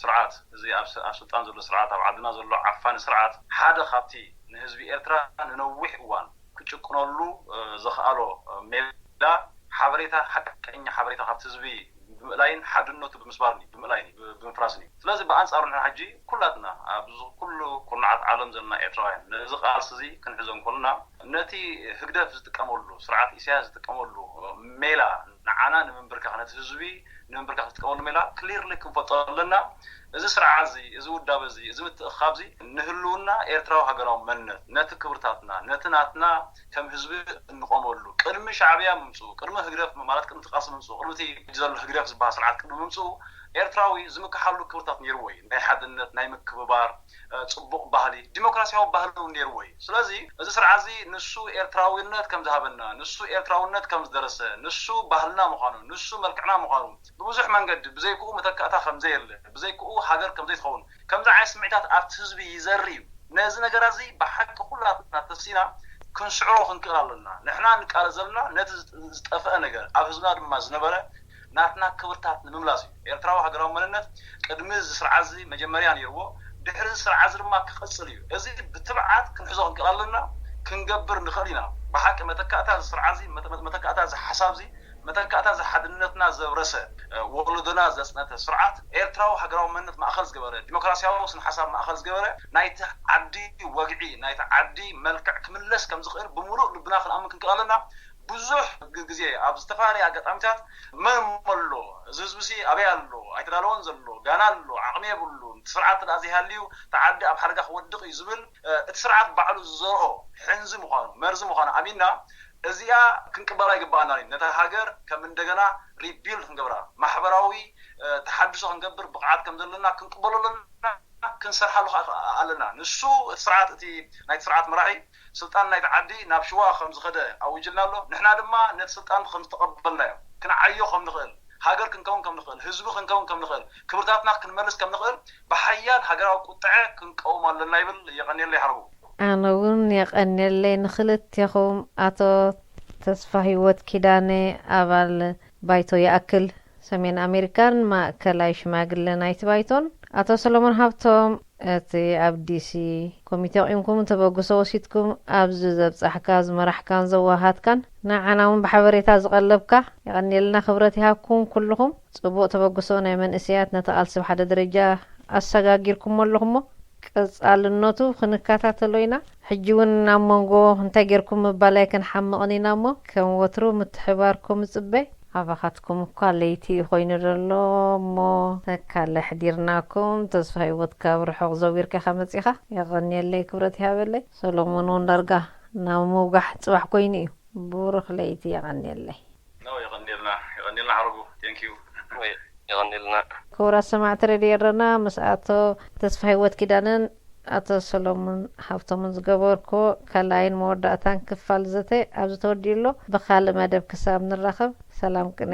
ስርዓት እዚ ኣብ ስልጣን ዘሎ ስርዓት ኣብ ዓድና ዘሎ ዓፋኒ ስርዓት ሓደ ካብቲ ንህዝቢ ኤርትራ ንነዊሕ እዋን ክጭቁነሉ ዘኽኣሎ ሜላ ሓበሬታ ሓቀኛ ሓበሬታ ካብቲ ህዝቢ ብምእላይን ሓድነቱ ብምስባርን እዩ፣ ብምእላይን እዩ፣ ብምፍራስን እዩ። ስለዚ ብኣንፃሩ ንሕና ሕጂ ኩላትና ኣብዚ ኩሉ ኩርናዓት ዓለም ዘለና ኤርትራውያን ነዚ ቃልሲ እዚ ክንሕዞ እንከለና ነቲ ህግደፍ ዝጥቀመሉ ስርዓት ኢሳያስ ዝጥቀመሉ ሜላ ንዓና ንምንብርካኽ ነቲ ህዝቢ ንምንብርካኽ ዝጥቀመሉ ሜላ ክሊርሊ ክንፈልጦ ኣለና። እዚ ስርዓት እዚ እዚ ውዳበ እዚ እዚ ምትእኻብ እዚ ንህልውና ኤርትራዊ ሃገራዊ መንነት ነቲ ክብርታትና ነቲ ናትና ከም ህዝቢ እንቆመሉ ቅድሚ ሻዕብያ ምምፅኡ ቅድሚ ህግደፍ ማለት ቅድሚ ቃልሲ ምምፅኡ ቅድሚ እቲ ዘሎ ህግደፍ ዝበሃል ስርዓት ቅድሚ ምምፅኡ ኤርትራዊ ዝምክሓሉ ክብርታት ነይርዎ እዩ። ናይ ሓድነት ናይ ምክብባር ፅቡቕ ባህሊ ዲሞክራሲያዊ ባህሊ እውን ነይርዎ እዩ። ስለዚ እዚ ስርዓት እዚ ንሱ ኤርትራዊነት ከም ዝሃበና ንሱ ኤርትራውነት ከም ዝደረሰ ንሱ ባህልና ምዃኑ ንሱ መልክዕና ምዃኑ ብብዙሕ መንገዲ ብዘይክኡ መተካእታ ከም ዘየለ ብዘይክኡ ሃገር ከም ዘይትኸውን ከምዚ ዓይነት ስምዒታት ኣብቲ ህዝቢ ይዘሪ እዩ። ነዚ ነገር እዚ ብሓቂ ኩላትና ተሲና ክንስዕሮ ክንክእል ኣለና። ንሕና ንቃለስ ዘለና ነቲ ዝጠፍአ ነገር ኣብ ህዝብና ድማ ዝነበረ ናትና ክብርታት ንምምላስ እዩ። ኤርትራዊ ሃገራዊ መንነት ቅድሚ እዚ ስርዓት እዚ መጀመርያ ነይርዎ፣ ድሕሪ እዚ ስርዓት እዚ ድማ ክቕፅል እዩ። እዚ ብትብዓት ክንሕዞ ክንክእል ኣለና፣ ክንገብር ንኽእል ኢና። ብሓቂ መተካእታ እዚ ስርዓት እዚ መተካእታ እዚ ሓሳብ እዚ መተካእታ እዚ ሓድነትና ዘብረሰ ወለዶና ዘፅነተ ስርዓት ኤርትራዊ ሃገራዊ መንነት ማእኸል ዝገበረ ዲሞክራሲያዊ ስነ ሓሳብ ማእኸል ዝገበረ ናይቲ ዓዲ ወግዒ ናይቲ ዓዲ መልክዕ ክምለስ ከም ዝኽእል ብምሉእ ልብና ክንኣምን ክንክእል ኣለና። ብዙሕ ግዜ ኣብ ዝተፈላለየ ኣጋጣሚታት መን ኣሎ እዚ ህዝቢ ሲ ኣበይ ኣሎ ኣይተዳለወን ዘሎ ጋና ኣሎ ዓቕሚ የብሉ እቲ ስርዓት ተዳ ዘይሃልዩ እቲ ዓዲ ኣብ ሓደጋ ክወድቕ እዩ ዝብል እቲ ስርዓት ባዕሉ ዝዘርኦ ሕንዚ ምዃኑ መርዚ ምዃኑ ኣሚንና እዚኣ ክንቅበላ ይግባኣና እዩ። ነታ ሃገር ከም እንደገና ሪቢልድ ክንገብራ ማሕበራዊ ተሓድሶ ክንገብር ብቕዓት ከም ዘለና ክንቅበሎ ኣለና። ክንሰርሓሉ ኣለና። ንሱ እቲ ስርዓት እቲ ናይቲ ስርዓት መራሒ ስልጣን ናይቲ ዓዲ ናብ ሽዋ ከም ዝኸደ ኣውጅልና ኣሎ። ንሕና ድማ ነቲ ስልጣን ከም ዝተቐበልናዮ ክንዓዮ ከም ንኽእል፣ ሃገር ክንከውን ከም ንኽእል፣ ህዝቢ ክንከውን ከም ንኽእል፣ ክብርታትና ክንመልስ ከም ንኽእል ብሓያል ሃገራዊ ቁጥዐ ክንቀውም ኣለና ይብል። የቐንየለይ ሓረጉ። ኣነ እውን የቐንየለይ ንኽልቴኹም ኣቶ ተስፋሂወት ኪዳነ ኣባል ባይቶ ይኣክል ሰሜን ኣሜሪካን ማእከላይ ሽማግለ ናይቲ ባይቶን ኣቶ ሰሎሞን ሃብቶም እቲ ኣብ ዲሲ ኮሚቴ ኣቑምኩም ተበግሶ ወሲድኩም ኣብዚ ዘብጻሕካ ዝመራሕካን ዘዋሃትካን ንዓና እውን ብሓበሬታ ዝቐለብካ የቐንየልና ክብረት ይሃብኩም ኩልኹም ጽቡቕ ተበግሶ ናይ መንእሰያት ነቲ ቃልሲ ብሓደ ደረጃ ኣሰጋጊርኩሞ ኣለኹሞ ቀጻልነቱ ክንከታተሎ ኢና። ሕጂ እውን ኣብ መንጎ እንታይ ጌርኩም ምባል ኣይክንሓምቕን ኢና እሞ ከም ወትሩ ምትሕባርኩም እጽበ። ኣባኻትኩም እኳ ለይቲ እዩ ኮይኑ ዘሎ እሞ ተካለ ኣሕዲርናኩም። ተስፋ ህይወት ካብ ርሑቕ ዘዊርካ ኢኻ መጺኻ። የቐንየለይ፣ ክብረት ይሃበለይ። ሰሎሞን እውን ዳርጋ ናብ ምውጋሕ ጽባሕ ኮይኑ እዩ። ቡሩኽ ለይቲ፣ የቐንየለይ። ኖ የቐንየልና የቐንየልና ሓረጉ። Thank you። ይቐኒልና። ክቡራት ሰማዕቲ ሬድዮ ኤረና፣ ምስ ኣቶ ተስፋ ህይወት ኪዳነን ኣቶ ሰሎሙን ሃብቶምን ዝገበርኩዎ ካልኣይን መወዳእታን ክፋል ዘተ ኣብዚ ተወዲኡ ኣሎ። ብኻልእ መደብ ክሳብ ንራኸብ ሰላም ቅነ።